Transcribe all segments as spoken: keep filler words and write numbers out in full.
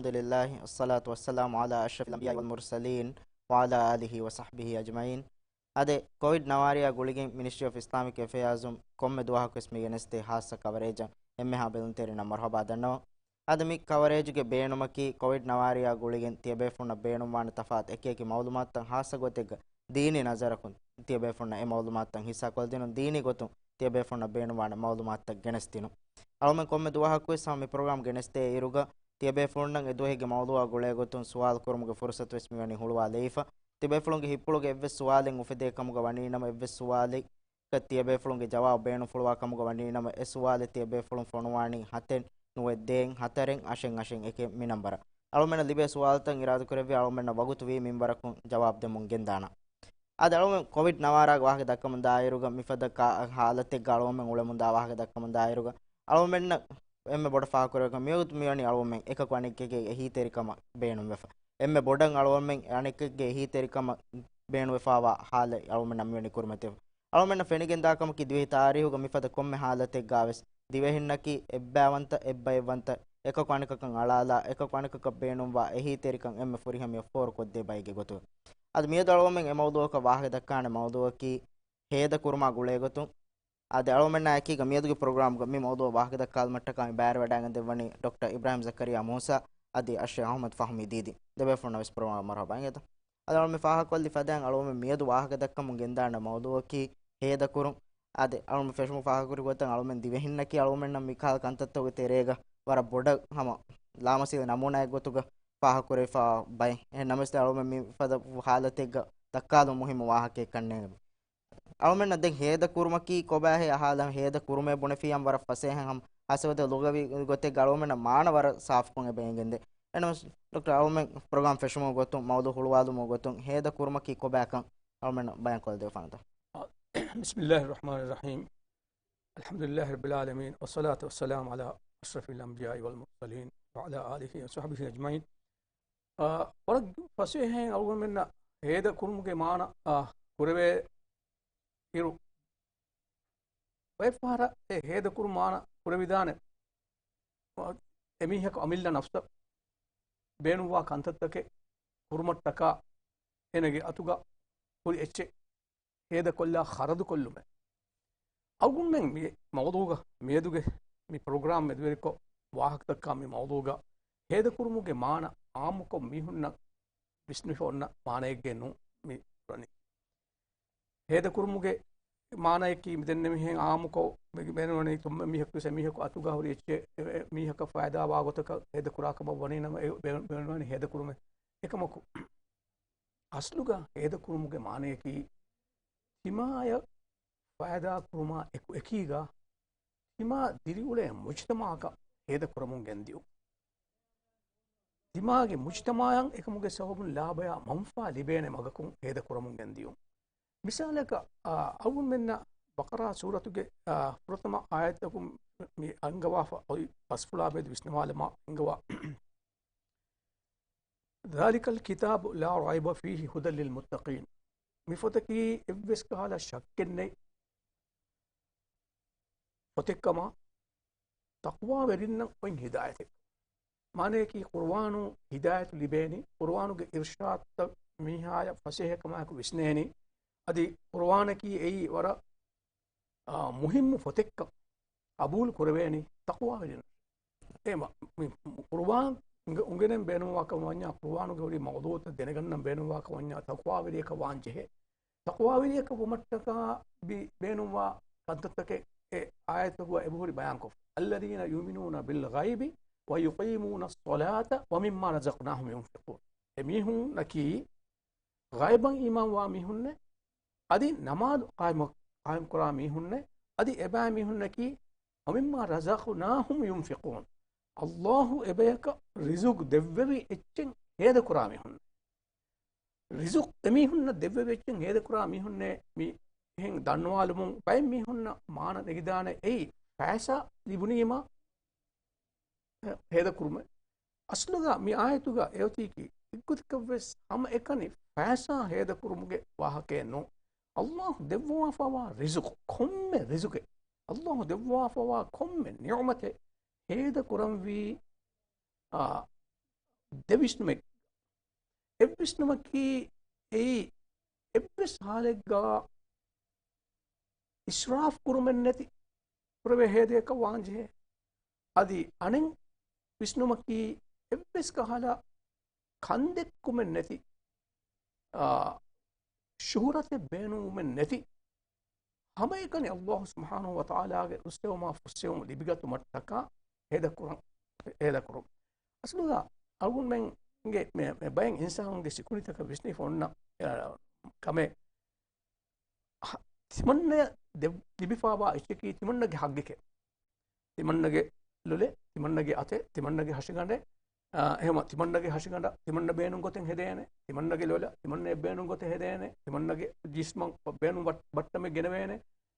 الحمد لله، والصلاة والسلام على أشرف الأنبياء والمرسلين، وعلى آله وصحبه أجمعين. އާދެ، ކޮވިޑް ނަވާރަޔާ ގުޅިގެން މިނިސްޓްރީ އޮފް އިސްލާމިކް އެފެއާޒުން ކޮންމެ ދުވަހަކުވެސް މި ގެނެސްދޭ ހާއްސަ ކަވަރޭޖަށް އެންމެހާ ބެލުންތެރިންނަށް މަރުޙަބާ ދަންނަވަން. އާދެ، މި ކަވަރޭޖުގެ ބޭނުމަކީ ކޮވިޑް ނަވާރަޔާ ގުޅިގެން ތިޔަބޭފުޅުންނަށް ބޭނުންވާނެ ތަފާތު އެކިއެކި މައުލޫމާތުތައް ހާއްސަ ގޮތެއްގަ ދީނީ ނަޒަރަކުން ތިޔަބޭފުޅުންނަށް އެ މައުލޫމާތުތައް ހިއްސާކޮށްދިނުން، ދީނީ ގޮތުން ތިޔަބޭފުޅުންނަށް ބޭނުންވާނެ މައުލޫމާތުތައް ގެނެސްދިނުން. އަޅުމެން ކޮންމެ ދުވަހަކުވެސް ހަމަ މި ޕްރޮގްރާމް ގެނެސްދޭ އިރުގަ ތިޔަބޭފުޅުންނަށް އެ ދުވަހެއްގެ މައުޟޫޢާ ގުޅޭގޮތުން ސުވާލު ކުރުމުގެ ފުރުޞަތުވެސް މިވަނީ ހުޅުވާލައިފަ. ތިބޭފުޅުންގެ ހިތްޕުޅުގަ އެއްވެސް ސުވާލެއް އުފެދޭ ކަމުގަ ވަނީނަމަ، އެއްވެސް ސުވާލެއްގަ ތިޔަބޭފުޅުންގެ ޖަވާބު ބޭނުންފުޅުވާ ކަމުގަ ވަނީނަމަ، އެ ސުވާލެއް ތިޔަބޭފުޅުން ފޮނުވާނީ ހަތެއް، ނުވެއް، ދޭއް، ހަތަރެއް، އަށެއް، އަށެއް، އެކެއް މި ނަންބަރަށް. އަޅުމެންނަށް ލިބޭ ސުވާލުތައް އިރާދަކުރެއްވި އަޅުމެންނަށް ވަގުތު ވީ މިންވަރަކުން ޖަވާބު ދެމުން ގެންދާނަން. އާދެ، އަޅުމެން ކޮވިޑް ނަވާރާގެ ވާހަކަ ދައްކަމުން ދާއިރުގަ މިފަދަ ކާ-، ހާލަތެއްގަ އަޅުމެން އުޅެމުންދާ ވާހަކަ ދައްކަމުން ދާއިރުގަ އަޅުމެންނަށް އެންމެ ބޮޑަށް ފާހަގަކުރެވޭ ކަން މިވަގުތު މިވަނީ އަޅުމެން އެކަކު އަނެކެއްގެ އެހީތެރިކަމަށް ބޭނުންވެފަ. އެންމެ ބޮޑަށް އަޅުމެން އަނެކެއްގެ އެހީތެރިކަމަށް ބޭނުންވެފާވާ ހާލެއް އަޅުމެންނަށް މިވަނީ ކުރިމަތިވެފަ. އަޅުމެންނަށް ފެނިގެންދާ ކަމަކީ ދިވެހި ތާރީހުގަ މިފަދަ ކޮންމެ ހާލަތެއްގާވެސް ދިވެހިންނަކީ އެއްބައިވަންތަ، އެއްބައެއްވަންތަ، އެކަކު އަނެކަކަށް އަޅާލާ، އެކަކު އަނެކަކަށް ބޭނުންވާ އެހީތެރިކަން އެންމެ ފުރިހަމަޔަށް ފޯރުކޮށްދޭ ބައެއްގެ ގޮތުގަ. އަދި މިއަދު އަޅުމެން އެ މައުޟޫޢަކަށް ވާހަކަ ދައްކާނެ މައުޟޫޢަކީ ހޭދަ ކުރުމާ ގުޅޭގޮތުން. އާދެ، އަޅުމެންނާ އެކީގަ މިއަދުގެ ޕްރޮގްރާމްގަ މި މައުޟޫޢަށް ވާހަކަ ދައްކާލުމަށްޓަކާ މި ބައިވެރިވެވަޑައިގެން ދެއްވަނީ ޑޮކްޓަރ އިބްރާހިމް ޒަކަރިޔާ މޫސާ އަދި އައްޝޭޚް އަޙްމަދު ފަހުމީ ދީދީ. ދެބޭފުޅުންނަށް ވެސް ޕްރޮގްރާމަށް މަރުޙަބާ އިނގޭތޯ. އަދި އަޅުމެން ފާހަގަކޮށްލި ފަދައިން އަޅުމެން މިއަދު ވާހަކަ ދައްކަމުން ގެންދާނެ މައުޟޫޢަކީ ހޭދަކުރުން. އާދެ، އަޅުމެން ފެށުމުން ފާހަގަކުރި ގޮތަށް އަޅުމެން ދިވެހިންނަކީ އަޅުމެންނަށް މިކަހަލަ ކަންތައްތަކުގެ ތެރޭގަ ވަރަށް ބޮޑަށް ހަމަ ލާމަސީލެއް ނަމޫނާއެއް ގޮތުގަ ފާހަގަކުރެވިފާ ބައެއް. އެހެން ނަމަވެސް އަޅުމެން މިފަދަ ހާލަތެއްގަ ދައްކާލުން މުހިއްމު ވާހަކައެއް ކަންނޭނގެ. އަޅުމެންނަށް ދެން ހޭދަ ކުރުމަކީ ކޮބާހޭ އަހާލަން، ހޭދަ ކުރުމޭ ބުނެފިއްޔާ ވަރަށް ފަސޭހަ ހަމަ ހަސަވަދެ ލުޣަވީ ގޮތެއްގަ އަޅުމެންނަށް މާނަ ވަރަށް ސާފުކޮށް އެބަ އެނގެންދޭ. އެނަމަސް ޑޮކްޓަރ އަޅުމެން ޕްރޮގްރާމް ފެށުމުގެ ގޮތުން މައުޟޫޢު ހުޅުވާލުމުގެ ގޮތުން ހޭދަ ކުރުމަކީ ކޮބާކަން އަޅުމެންނަށް ބަޔާން ކޮށްދެވިފާނެތަ؟ بسم الله الرحمن الرحيم. الحمد لله رب العالمين، والصلاة والسلام على أشرف الأنبياء والمرسلين، وعلى آله وصحبه أجمعين. އާ، ވަރަށް ފަސޭހައިން އަޅުގަނޑުމެންނަށް ހޭދަ ކުރުމުގެ މާނަ، އާ، ކުރެވޭ އިރު، ބައެއްފަހަރަށް އެ ހޭދަ ކުރުމުގެ މާނަ ކުރެވިދާނެ، އާ، އެމީހަކު އަމިއްލަ ނަފްސަށް ބޭނުންވާ ކަންތައްތަކެއް ކުރުމަށްޓަކާ އޭނަގެ އަތުގަ ހުރި އެއްޗެއް ހޭދަކޮށްލާ ޚަރަދުކޮށްލުމެއް. އަޅުގަނޑުމެން މި މައުޟޫޢުގަ މިއަދުގެ މި ޕްރޮގްރާމް މެދުވެރިކޮށް ވާހަކަދައްކާ މި މައުޟޫޢުގަ ހޭދަކުރުމުގެ މާނަ ޢާއްމުކޮށް މީހުންނަށް ވިސްނިފަ އޮންނަ މާނައެއްގެ ނޫން މި ކުރަނީ. ހޭދަކުރުމުގެ މާނަޔަކީ މިދެންނެވިހެން ޢާއްމުކޮށް މި ބޭނުންވަނީ ކޮންމެ މީހަކުވެސް އެމީހަކު އަތުގަ ހުރި އެއްޗެއް އެ، އެ މީހަކަށް ފައިދާވާ ގޮތަކަށް ހޭދަކުރާ ކަމަށް ވަނީނަމަ އެ ބޭ-، ބޭނުންވަނީ ހޭދަކުރުމެއް. އެކަމަކު، އަސްލުގަ ހޭދަކުރުމުގެ މާނަޔަކީ، ތިމާޔަށް ފައިދާ ކުރުމާ އެކު އެކީގަ، ތިމާ ދިރިއުޅޭ މުޖްތަމަޢަކަށް ހޭދަކުރަމުން ގެންދިޔުން. ތިމާގެ މުޖްތަމަޢަށް އެކަމުގެ ސަބަބުން ލާބަޔާ މަންފާ ލިބޭނެ މަގަކުން ހޭދަކުރަމުން ގެންދިޔުން. މިސާލަކަށް، އާ، އަޅުގަނޑުމެންނަށް ބަޤަރާ ސޫރަތުގެ، އާ، ފުރަތަމަ އާޔަތަކުން މި އަންގަވާފަ އޮތް ބަސްފުޅާ މެދު ވިސްނަވާލަމާ އަންގަވާ. ذلك الكتاب لا ريب فيه هدى للمتقين. މި ފޮތަކީ އެއްވެސް ކަހަލަ ޝައްކެއް ނެތް ފޮތެއްކަމަށް، ތަޤްވާވެރިންނަށް އޮތް ހިދާޔަތެއް. މާނަޔަކީ ޤުރުއާނު ހިދާޔަތު ލިބޭނީ، ޤުރުއާނުގެ އިރްޝާދުތައް މީހާޔަށް ފަސޭހަކަމާއެކު ވިސްނޭނީ. އަދި ޤުރުއާނަކީ އެއީ ވަރަށް، އާ، މުހިއްމު ފޮތެއްކަން ޤަބޫލު ކުރެވޭނީ ތަޤްވާވެރިން. އެ މަ-، މި ޤުރުއާން އުނގެ-، އުނގެނެން ބޭނުންވާކަމަށް ވަންޏާ، ޤުރުއާނުގެ ހުރި މައުޟޫޢުތައް ދެނެގަންނަން ބޭނުންވާކަމަށް ވަންޏާ، ތަޤްވާވެރިޔަކަށް ވާން ޖެހޭ. ތަޤްވާވެރިޔަކަށް ވުމަށްޓަކާ ބި-، ބޭނުންވާ ކަންތައްތަކެއް އެ އާޔަތުގަ އެބަހުރި ބަޔާންކޮށް، الذين يؤمنون بالغيب ويقيمون الصلاة ومما رزقناهم ينفقون. އެ މީހުންނަކީ ޣައިބަށް އީމާންވާ މީހުންނެއް، އަދި ނަމާދު ޤާއިމު-، ޤާއިމުކުރާ މީހުންނެއް، އަދި އެބައިމީހުންނަކީ، ومما رزقناهم ينفقون. ﷲ އެބަޔަކަށް ރިޒުޤު ދެއްވެވި އެއްޗެއް ހޭދަކުރާ މީހުން. ރިޒުޤު އެމީހުންނަށް ދެއްވެވި އެއްޗެއް ހޭދަކުރާ މީހުންނޭ މި އެހެން ދަންނަވާލުމުން ބައެއް މީހުންނަށް މާނަ ނެގިދާނެ އެއީ ފައިސާ ލިބުނީމަ ހޭދަކުރުމެއް. އަސްލުގަ މި އާޔަތުގަ އެއޮތީކީ އެއްގޮތަކަށްވެސް ހަމައެކަނި ފައިސާ ހޭދަކުރުމުގެ ވާހަކައެއް ނޫން. ﷲ ދެއްވާފަވާ ރިޒުޤު، ކޮންމެ ރިޒުޤެއް، ﷲ ދެއްވާފަވާ ކޮންމެ ނިޢުމަތެއް ހޭދަކުރަންވީ، އާ، ދެ ވިސްނުމެއް. އެއް ވިސްނުމަކީ އެއީ އެއްވެސް ހާލެއްގަ އިސްރާފް ކުރުމެއް ނެތި ކުރެވޭ ހޭދަޔަކަށް ވާންޖެހޭ. އަދި އަނެއް ވިސްނުމަކީ އެއްވެސް ކަހަލަ ކަންދެއްކުމެއް ނެތި، އާ، ޝުހުރަތެއް ބޭނުންވުމެއް ނެތި، ހަމައެކަނި ﷲ ސުބްޙާނަހޫ ވަތަޢާލާގެ ރުއްސެވުމާ ފުއްސެވުމު ލިބިގަތުމަށްޓަކާ ހޭދަކުރަން، ހޭދަކުރުން. އަސްލުގަ އަޅުގަނޑުމެންގެ މެ-، މެ ބައެއް އިންސާނުންގެ ސިކުނޑިތަކަށް ވިސްނިފަ އޮންނަ، އާ، ކަމެއް. ތިމަންނަޔަށް ދެ-، ލިބިފާވާ އެއްޗަކީ ތިމަންނަގެ ހައްގެކޭ. ތިމަންނަގެ ލޮލެއް، ތިމަންނަގެ އަތެއް، ތިމަންނަގެ ހަށިގަނޑެއް، އާ، އެހެމަ ތިމަންނަގެ ހަށިގަނޑަށް ތިމަންނަ ބޭނުން ގޮތެއް ހެދޭނެ، ތިމަންނަގެ ލޮލަށް ތިމަންނަ ބޭނުން ގޮތެއް ހެދޭނެ، ތިމަންނަގެ ޖިސްމަށް ބޭނުން ބައް-، ބައްޓަމެއް ގެނެވޭނެ.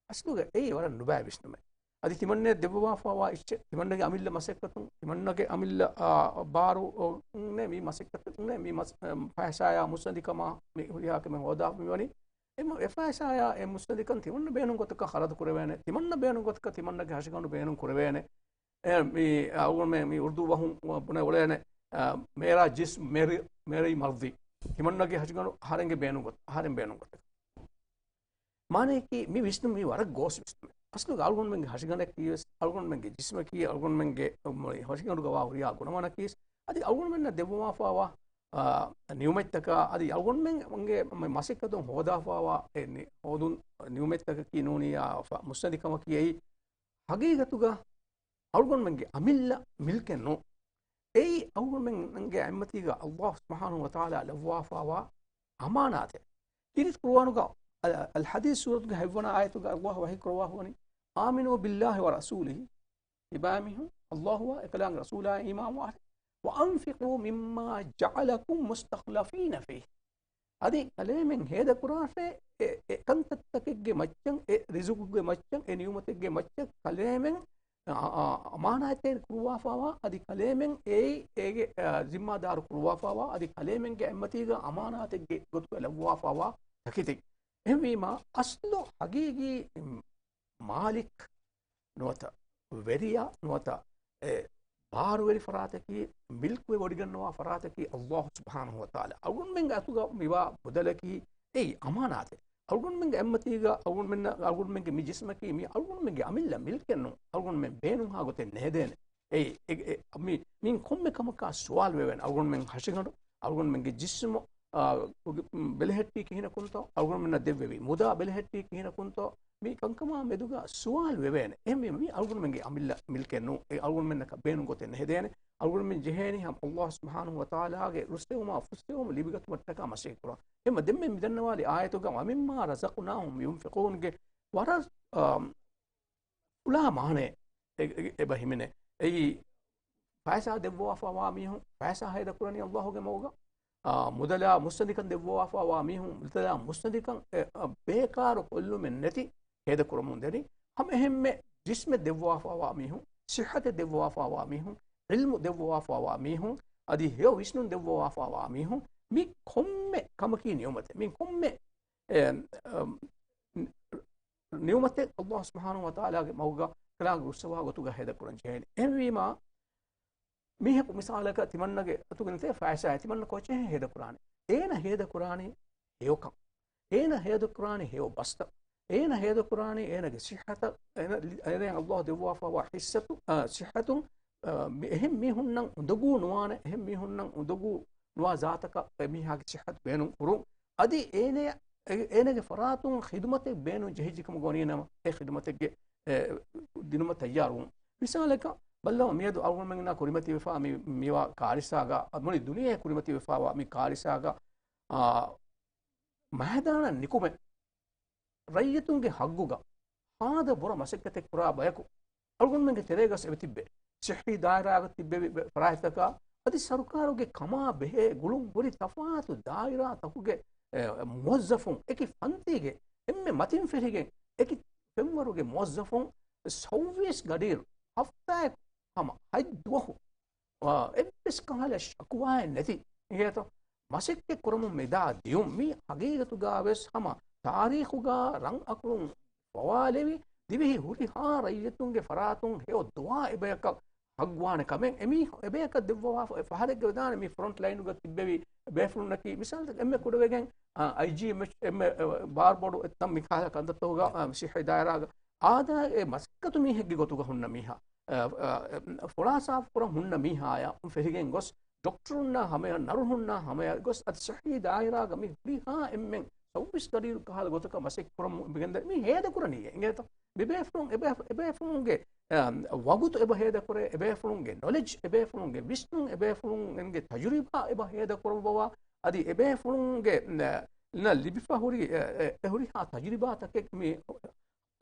އަސްލުގަ އެއީ ވަރަށް ނުބައި ވިސްނުމެއް. އަދި ތިމަންނަޔަށް ދެއްވަވާފާވާ އެއްޗެއް، ތިމަންނަގެ އަމިއްލަ މަސައްކަތުން، ތިމަންނަގެ އަމިއްލަ، އާ، ބާރު، އޯ، ނެ، މި މަސައްކަތުން ނެ، މި މަސް-، އަ، ފައިސާޔާ މުއްސަނދިކަމާ މި ހުރިހާ ކަމެއް ހޯދާ މިވަނީ. އެ މަ-، އެ ފައިސާޔާ އެ މުއްސަނދިކަން ތިމަންނަ ބޭނުން ގޮތަކަށް ޚަރަދު ކުރެވޭނެ، ތިމަންނަ ބޭނުން ގޮތަކަށް ތިމަންނަގެ ހަށިގަނޑު ބޭނުން ކުރެވޭނެ. އެ، މި، އަ، އުޅުމެ މި އުރުދޫ ބަހުން ބުނެ އުޅޭނެ، އަ، މޭރާ ޖިސްމް މޭރި، މޭރީ މަރްޟީ. ތިމަންނަގެ ހަށިގަނޑު އަހަރެންގެ ބޭނުން ގޮތަށް، އަހަރެން ބޭނުން ގޮތަކަށް. މާނަޔަކީ މި ވިސްނުން މީ ވަރަށް ގޯސް ވިސްނުމެއް. އަސްލުގަ އަޅުގަނޑުމެންގެ ހަށިގަނޑަކީ ވެސް، އަޅުގަނޑުމެންގެ ޖިސްމަކީ، އަޅުގަނޑުމެންގެ، މު-، ހަށިގަނޑުގަ ވާ ހުރިހާ ގުނަވަނަކީ ވެސް، އަދި އަޅުގަނޑުމެންނަށް ދެއްވަވާފާވާ، އާ، ނިޢުމަތްތަކާ، އަދި އަޅުގަނޑުމެންގެ މަ-، މަސައްކަތުން ހޯދާފާވާ އެ ނި-، ހޯދުން ނިޢުމަތްތަކަކީ ނޫނިއްޔާ ފަ-، މުއްސަނދިކަމަކީ އެއީ ހަގީގަތުގަ އަޅުގަނޑުމެންގެ އަމިއްލަ މިލްކެއް ނޫން. އެއީ އަޅުގަނޑުމެންގެ އެއްމަތީގަ ﷲ ސުބްޙާނަހޫ ވަތަޢާލާ ލައްވާފާވާ އަމާނާތެއް. ކީރިތި ޤުރުއާނުގަ އަލް-، އަލްޙަދީދު ސޫރަތުގެ ހަތްވަނަ އާޔަތުގަ ﷲ ވަޙީ ކުރައްވާފަވަނީ، "آمنوا بالله ورسوله." ތިބާމީހުން ﷲ އާ އެކަލާނގެ ރަސޫލާ އީމާންވާށޭ. "وأنفقوا مما جعلكم مستخلفين فيه." އަދި ކަލޭމެން ހޭދަކުރާށޭ، އެ، އެ ކަންތައްތަކެއްގެ މައްޗަށް، އެ ރިޒުޤުގެ މައްޗަށް، އެ ނިޢުމަތެއްގެ މައްޗަށް ކަލޭމެން، އަ، އަ، އަމާނާތެއް ކުރުވާފާވާ، އަދި ކަލޭމެން އެއީ އޭގެ، އަ، ޒިންމާދާރު ކުރުވާފާވާ، އަދި ކަލޭމެންގެ އެއްމަތީގަ އަމާނާތެއްގެ ގޮތުގަ ލައްވާފާވާ ތަކެތި. އެހެންވީމާ، އަސްލު ހަގީގީ މާލިކް ނުވަތަ ވެރިޔާ ނުވަތަ އެ ބާރުވެރި ފަރާތަކީ، މިލްކުވެ ވޮޑިގަންނަވާ ފަރާތަކީ ﷲ ސުބްޙާނަހޫ ވަތަޢާލާ. އަޅުގަނޑުމެންގެ އަތުގަ މިވާ މުދަލަކީ އެއީ އަމާނާތެއް. އަޅުގަނޑުމެންގެ އެއްމަތީގަ އަޅުގަނޑުމެން، އަޅުގަނޑުމެންގެ މި ޖިސްމަކީ މީ އަޅުގަނޑުމެންގެ އަމިއްލަ މިލްކެއް ނޫން. އަޅުގަނޑުމެން ބޭނުންހާ ގޮތެއް ނެހެދޭނެ. އެއީ، އެ، އެ، މި، މި ކޮންމެ ކަމަކާ ސުވާލު ވެވޭނެ. އަޅުގަނޑުމެން ހަށިގަނޑު، އަޅުގަނޑުމެންގެ ޖިސްމު، އާ، ބެލެހެއްޓީ ކިހިނަކުންތޯ؟ އަޅުގަނޑުމެންނަށް ދެއްވެވި މުދާ ބެލެހެއްޓީ ކިހިނަކުންތޯ؟ މި ކަންކަމާ މެދުގަ ސުވާލު ވެވޭނެ. އެހެންވީމަ، މީ އަޅުގަނޑުމެންގެ އަމިއްލަ މިލްކެއް ނޫން. އެ އަޅުގަނޑުމެންނަކަށް ބޭނުން ގޮތެއް ނެހެދޭނެ. އަޅުގަނޑުމެން ޖެހޭނީ ހަމަ ﷲ ސުބްޙާނަހޫ ވަތަޢާލާގެ ރުއްސެވުމާ ފުއްސެވުމު ލިބިގަތުމަށްޓަކާ މަސައްކަތް ކުރަން. އެހެންވީމަ، ދެންމެ މިދަންނަވާލި އާޔަތުގަ "ومما رزقناهم ينفقون" ގެ ވަރަށް، އާ، ފުޅާ މާނައެއް އެ-، އެ-، އެބަ ހިމެނޭ. އެއީ، ފައިސާ ދެއްވާފާވާ މީހުން ފައިސާ ހޭދަކުރަނީ ﷲ ގެ މަގުގަ. އާ، މުދަލާ މުއްސަނދިކަން ދެއްވާފާވާ މީހުން މުދަލާ މުއްސަނދިކަން، އެ، އަ، ބޭކާރު ކޮށްލުމެއް ނެތި ހޭދަކުރަމުން ދެނީ. ހަމަ އެހެންމެ ޖިސްމެއް ދެއްވާފާވާ މީހުން، ސިއްހަތެއް ދެއްވާފާވާ މީހުން، ޢިލްމު ދެއްވާފާވާ މީހުން، އަދި ހެޔޮ ވިސްނުން ދެއްވާފާވާ މީހުން، މި ކޮންމެ ކަމަކީ ނިޢުމަތެއް. މި ކޮންމެ، އެ، އަ، ނިޢުމަތެއް ﷲ ސުބްޙާނަހޫ ވަތަޢާލާގެ މަގުގަ ކަލާނގެ ރުއްސަވާ ގޮތުގަ ހޭދަކުރަން ޖެހޭނެ. އެހެންވީމާ، މީހަކު މިސާލަކަށް ތިމަންނަގެ އަތުގަ ނެތޭ ފައިސާއެއް، ތިމަންނަ ކޯޗެއް ހޭދަކުރާނީ؟ އޭނަ ހޭދަކުރާނީ ހެޔޮކަން. އޭނަ ހޭދަކުރާނީ ހެޔޮ ބަސްތައް. އޭނަ ހޭދަކުރާނީ އޭނަގެ ސިއްހަތަށް، އޭނަ، އޭނަ ﷲ ދެއްވާފާވާ ޙިއްސަތު-، އަ، ސިއްހަތުން، އަ، މި އެހެން މީހުންނަށް އުނދަގޫ ނުވާނެ، އެހެން މީހުންނަށް އުނދަގޫ ނުވާ ޒާތަކަށް އެ މީހާގެ ސިއްހަތު ބޭނުން ކުރުން. އަދި އޭނަ، އޭ، އޭނަގެ ފަރާތުން ޚިދުމަތެއް ބޭނުން ޖެހިއްޖެކަމުގަ ވަނީނަމަ، އެ ޚިދުމަތެއްގެ، އެ، ދިނުމަށް ތައްޔާރުވުން. މިސާލަކަށް ބައްލަވަ، މިއަދު އަޅުގަނޑުމެންނާ ކުރިމަތިވެފާ މި، މިވާ ކާރިސާގަ، މުޅި ދުނިޔެ ކުރިމަތިވެފާވާ މި ކާރިސާގަ، އާ، މައިދާނަށް ނިކުމެ، ރައްޔިތުންގެ ހައްގުގަ ހާދަ ބުރަ މަސައްކަތެއް ކުރާ ބަޔަކު އަޅުގަނޑުމެންގެ ތެރޭގަސް އެބަ ތިއްބެ. ސިއްހީ ދާއިރާގަ ތިއްބެވި ފަރާތްތަކާ އަދި ސަރުކާރުގެ ކަމާ ބެހޭ ގުޅުން ހުރި ތަފާތު ދާއިރާތަކުގެ، އެ، މުވައްޒަފުން އެކި ފަންތީގެ އެންމެ މަތިން ފެށިގެން އެކި ފެންވަރުގެ މުވައްޒަފުން ސައުވީސް ގަޑިއިރު ހަފްތާއެއް ހަމަ ހަތް ދުވަހު އާ، އެއްވެސް ކަހަލަ ޝަކުވާއެއް ނެތި. އިނގޭތޯ؟ މަސައްކަތް ކުރަމުން މެދާ ދިޔުން މީ ހަގީގަތުގަ ވެސް ހަމަ ތާރީޚުގަ ރަން އަކުރުން ފަވާލެވި، ދިވެހި ހުރިހާ ރައްޔިތުންގެ ފަރާތުން ހެޔޮ ދުވާ އެބަޔަކަށް ހައްގުވާނެ ކަމެއް އެމީ އެބަޔަކަށް ދެއްވަވާ ފަހަރެއްގެ ވެދާނެ މި ފްރޮންޓް ލައިނުގަ ތިއްބެވި ބޭފުޅުންނަކީ. މިސާލަކަށް އެންމެ ކުޑަވެގެން، އައިޖީ އެމް އެޗް އެންމެ ބާރުބޮޑު އެތަން މިކަހަލަ ކަންތައްތަކުގަ ސިއްހީ ދާއިރާގަ އާދަ އެ މަސައްކަތު މީހެއްގެ ގޮތުގަ ހުންނަ މީހާ، އަ، އަ، ފުޅާސާފުކުރަން ހުންނަ މީހާޔަށް ފެހިގެން ގޮސް، ޑޮކްޓަރުންނާ ހަމަޔަށް، ނަރުހުންނާ ހަމަޔަށް ގޮސް، އަދި ސިއްހީ ދާއިރާގަ މި ހުރިހާ އެންމެން ސައުވީސް ދަރިއިރު ކަހަލަ ގޮތަކަށް މަސައްކަތް ކުރަމުން މިގެންދަނީ މީ ހޭދަކުރަނީ. އިނގޭތަ؟ މިބޭފުޅުން، އެބޭ-، އެބޭފުޅުންގެ، އަ، ވަގުތު އެބަ ހޭދަކުރޭ، އެބޭފުޅުންގެ ނޮލެޖް، އެބޭފުޅުންގެ ވިސްނުން، އެބޭފުޅުންގެ ތަޖުރިބާ އެބަ ހޭދަކުރައްވަވާ، އަދި އެބޭފުޅުންގެ، އަ، ލިބިފަ ހުރި، އެ، އެ، އެ ހުރިހާ ތަޖުރިބާތަކެއް މި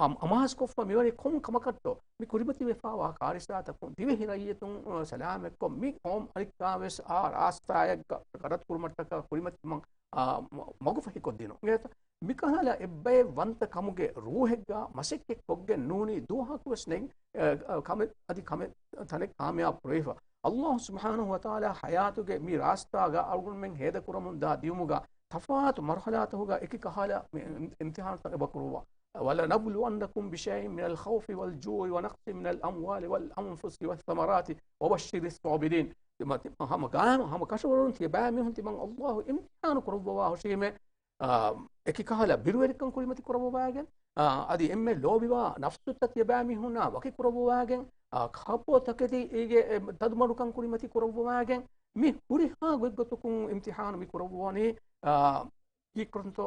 އަމް-، އަމާޒުކޮށްފަ މިވަނީ ކޮން ކަމަކަށްތޯ؟ މި ކުރިމަތިވެފައިވާ ކާރިސާތަކުން ދިވެހި ރައްޔިތުން، އަ، ސަލާމަތްކޮށް، މި ޤައުމު އަނެއްކާވެސް އާ ރާސްތާއެއްގަ ޣަލަޠުކުރުމަށްޓަކާ ކުރިމަތިވުމަށް، އާ، މަ-، މަގުފަހިކޮށްދިނުން. އިނގޭތަ؟ މިކަހަލަ އެއްބައެއް ވަންތަ ކަމުގެ ރޫހެއްގަ މަސައްކަތްކޮށްގެން ނޫނީ ދުވަހަކުވެސް ނެތް، އަ، އަ، ކަމެއް، އަދި ކަމެއް ތަނެއް ކާމިޔާބު ކުރެވިފަ. އައްލާހު ސުބްޙާނަހު ވަތަޢާލާ ޙަޔާތުގެ މި ރާސްތާގަ އަޅުގަނޑުމެން ހޭދަކުރަމުންދާ ދިޔުމުގަ ތަފާތު މަރުޙަލާތަކުގަ އެކި ކަހަލަ މި އިމް-، އިމްތިޙާނުތައް އެބަ ކުރުއްވާ. وَلَنَبْلُوَنَّكُم بِشَيْءٍ مِّنَ الْخَوْفِ وَالْجُوعِ وَنَقْصٍ مِّنَ الْأَمْوَالِ وَالْأَنفُسِ وَالثَّمَرَاتِ وَبَشِّرِ الصَّابِرِينَ. ތިމަ-، ތި-، ހަމަ ގާ-، ހަމަ ކަށަވަރުން ތިޔަބައިމީހުން ތިމަން އައްލާހު އިމްތިޙާނު ކުރައްވަވާ ހުށީމޭ، އާ، އެކި ކަހަލަ ބިރުވެރިކަން ކުރިމަތި ކުރައްވަވާގެން، އާ، އަދި އެންމެ ލޯބިވާ ނަފްސުތައް ތިޔަބައިމީހުންނާ ވަކި ކުރައްވަވާގެން، އާ، ކާބޯ ތަކެތީގެ އެ ތަދުމަޑުކަން ކުރިމަތި ކުރައްވަވާގެން، މި ހުރިހާ ގޮތްގޮތަކުން އިމްތިޙާނު މި ކުރައްވަވަނީ، އާ، ކީކުރަންތޯ،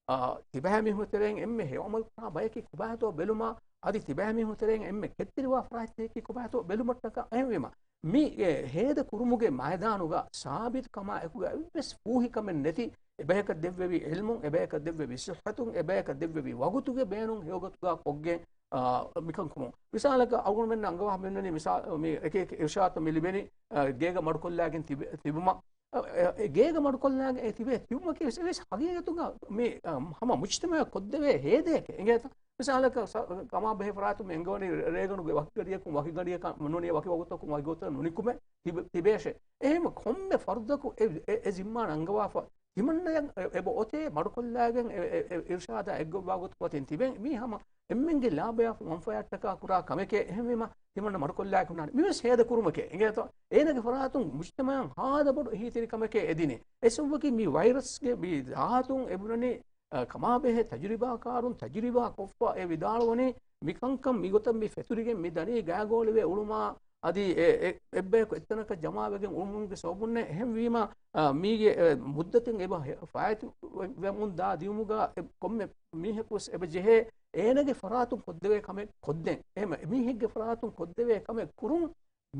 އާ، ތިބާމީހުން ތެރެއިން އެންމެ ހެޔޮއަމަލުކުރާ ބަޔަކީ ކޮބާތޯ ބެލުމާ، އަދި ތިބާމީހުން ތެރެއިން އެންމެ ކެތްތެރިވާ ފަރާތްތަކަކީ ކޮބާތޯ ބެލުމަށްޓަކާ. އެހެންވީމަ، މި، އެ، ހޭދަ ކުރުމުގެ މައިދާނުގަ ސާބިތު ކަމާ އެކުގަ އެއްވެސް ފޫހިކަމެއް ނެތި، އެބަޔަކަށް ދެއްވެވި ޢިލްމުން، އެބަޔަކަށް ދެއްވެވި ޞިއްޙަތުން، އެބަޔަކަށް ދެއްވެވި ވަގުތުގެ ބޭނުން ހެޔޮގޮތުގަ ކޮށްގެން، އާ، މިކަން ކުރުން. މިސާލަކަށް އަޅުގަނޑުމެންނަށް އަންގަވާ މިންނަނީ މިސާ-، މި އެކި އެކި އިރުޝާދު މި ލިބެނީ، އާ، ގޭގަ މަޑުކޮށްލާގެން ތިބެ-، ތިބުމަށް. އެ، އެ، ގޭގަ މަޑުކޮށްލާގެން އެ ތިބޭ ތިބުމަކީ ވެސް އެވެސް ހަގީގަތުގަ މި، އަ، ހަމަ މުޖްތަމަޢަށް ކޮށްދެވޭ ހޭދައެކޭ. އިނގޭތަ؟ މިސާލަކަށް ސަ-، ކަމާ ބެހޭ ފަރާތުން މި އެނގެވަނީ ރޭގަނޑުގެ ވަކި ގަޑިއަކުން ވަކި ގަޑިއަކަށް ނޫނީ ވަކި ވަގުތަކުން ވަކި ގޮތަށް ނުނިކުމެ ތިބެ-، ތިބޭށޭ. އެހެން ކޮންމެ ފަރުދަކު އެ، އެ، އެ ޒިންމާ ނަންގަވާފަ ތިމަންނަޔަށް އެ، އެބަ އޮތޭ މަޑުކޮށްލާގެން އެ، އެ، އެ، އިރުޝާދާ އެއްގޮތްވާ ގޮތުގަ އޮތީ ތިބެން މީ ހަމަ އެންމެންގެ ލާބަޔާ މަންފާއަށްޓަކާ ކުރާ ކަމެކޭ. އެހެންވީމަ ތިމަންނަ މަޑުކޮށްލާގެން ހުންނާނެ. މިވެސް ހޭދަ ކުރުމެކޭ. އިނގޭތޯ؟ އޭނަގެ ފަރާތުން މުޖްތަމަޢަށް ހާދަ ބޮޑު އެހީތެރިކަމެކޭ އެދިނީ. އެ ސަބަބަކީ މި ވައިރަސްގެ މި ޒާތުން އެބުނަނީ، އަ، ކަމާބެހޭ ތަޖުރިބާކާރުން ތަޖުރިބާ ކޮށްފަ އެ ވިދާޅުވަނީ މިކަންކަން މިގޮތަށް މި ފެތުރިގެން މި ދަނީ ގާގޯޅިވެ އުޅުމާ އަދި އެ، އެ، އެއްބަޔަކު އެއްތަނަކަށް ޖަމާވެގެން އުޅުމުގެ ސަބަބުންނޭ. އެހެންވީމަ، އަ، މީގެ، އެ، މުއްދަތެއް އެބަ ހެ-، ފާއިތު ވެ-، ވެމުން ދާ ދިޔުމުގަ އެ ކޮންމެ މީހަކުވެސް އެބަ ޖެހޭ އޭނަގެ ފަރާތުން ކޮށްދެވޭ ކަމެއް ކޮށްދޭން. އެހެން މީހެއްގެ ފަރާތުން ކޮށްދެވޭ ކަމެއް ކުރުން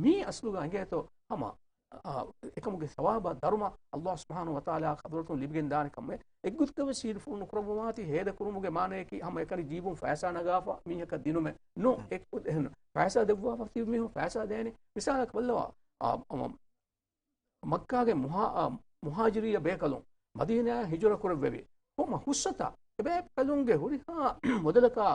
މީ އަސްލުގަ އިނގޭތޯ ހަމަ، އާ، އެކަމުގެ ސަވާބާ ދަރުމަ ﷲ ސުބްޙާނަހު ވަތަޢާލާ ޙަޟްރަތުން ލިބިގެން ދާނެ ކަމެއް. އެއްގޮތަކަށް ވެސް ހީލުފުޅު ނުކުރައްވަވާތީ ހޭދަ ކުރުމުގެ މާނަޔަކީ ހަމަ އެކަނި ޖީބުން ފައިސާ ނަގާފަ މީހަކަށް ދިނުމެއް ނޫން. އެ-، އެހެން ފައިސާ ދެއްވާފަ ތިބި މީހުން ފައިސާ ދޭނެ. މިސާލަކަށް ބައްލަވާ، އާ، އަ، މައްކާގެ މުހާ-، އާ، މުހާޖިރިއްޔަ ބޭކަލުން މަދީނާއަށް ހިޖުރަ ކުރެއްވެވި. ކޮންމެ ހުސްއަތާ އެބޭކަލުންގެ ހުރިހާ މުދަލަކާ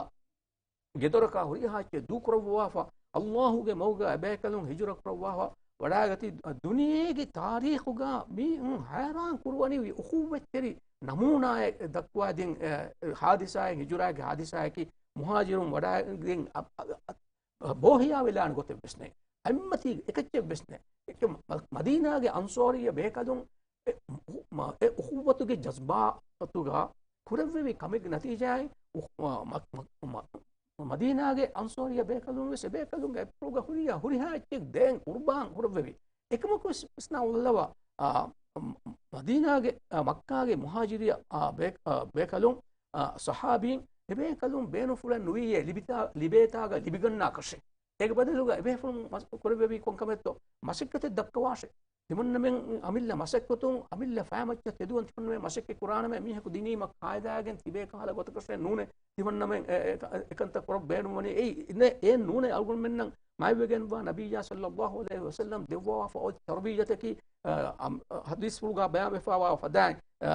ގެދޮރަކާ ހުރިހާ އެއްޗެއް ދޫކުރައްވާފަ، ﷲ ގެ މަގުގަ އެބޭކަލުން ހިޖުރަ ކުރައްވާފަ ވަޑާގަތީ. ދުނިޔޭގެ ތާރީޚުގަ މީހުން ހައިރާން ކުރުވަނިވި އުޚުއްވަތްތެރި ނަމޫނާއެއް ދައްކުވާދިން، އެ، ހާދިސާއެއް، ހިޖުރާގެ ހާދިސާއަކީ މުހާޖިރުން ވަޑާގެން އަ، އަ، އަ، ބޯހިޔާވެލާނެ ގޮތެއް ވެސް ނެތް. އެއްމަތީ އެކައްޗެއް ވެސް ނެތް. އެކަމަ މަ-، މަދީނާގެ އަންޞާރިއްޔަ ބޭކަލުން އެ، މަ-، އެ އުޚުއްވަތުގެ ޖަޒްބާތުގަ ކުރެއްވެވި ކަމެއްގެ ނަތީޖާއިން އު-، މަ-، މަ-، މަ-، މަ-، މަދީނާގެ އަންޞާރިއްޔަ ބޭކަލުން ވެސް އެބޭކަލުންގެ އެޕްރޫގަ ހުރިހާ، ހުރިހާ އެއްޗެއް ދޭން ޤުރުބާން ކުރެއްވެވި. އެކަމަކު ވެސް ވިސްނާ އުޅުއްލަވާ، އާ، މަ-، މަދީނާގެ، އާ، މައްކާގެ މުހާޖިރިއްޔަ، އާ، ބޭ-، އާ، ބޭކަލުން، އާ، ޞަޙާބީން އެބޭކަލުން ބޭނުންފުޅެއް ނުވިއޭ ލިބިތާ-، ލިބޭތާގަ ލިބިގަންނާކަށެއް. އޭގެ ބަދަލުގަ އެބޭފުޅުން މަސް-، ކުރެއްވެވީ ކޮންކަމެއްތޯ؟ މަސައްކަތެއް ދައްކަވާށޭ. ތިމަންނަމެން އަމިއްލަ މަސައްކަތުން އަމިއްލަ ފައިމައްޗަށް ތެދުވަން ތިމަންނަމެން މަސައްކަތް ކުރާނަމޭ މީހަކު ދިނީމަ ޤާއިދާގެން ތިބޭ ކަހަލަ ގޮތަކަށޭ ނޫނޭ. ތިމަންނަމެން އެ-، އެ-، އެކަންތައް ކުރަން ބޭނުންވަނީ އެއީ އެ ނޫނޭ. އަޅުގަނޑުމެންނަށް މާތްވެގެންވާ ނަބިއްޔާ ޞައްލައްލާހު ޢަލައިހި ވަސައްލަމް ދެއްވާފަ އޮތް ތަރުބިއްޔަތަކީ، އަ، އަ، ހަދީސްފުޅުގަ ބަޔާންވެފައިވާ ފަދައިން، އަ،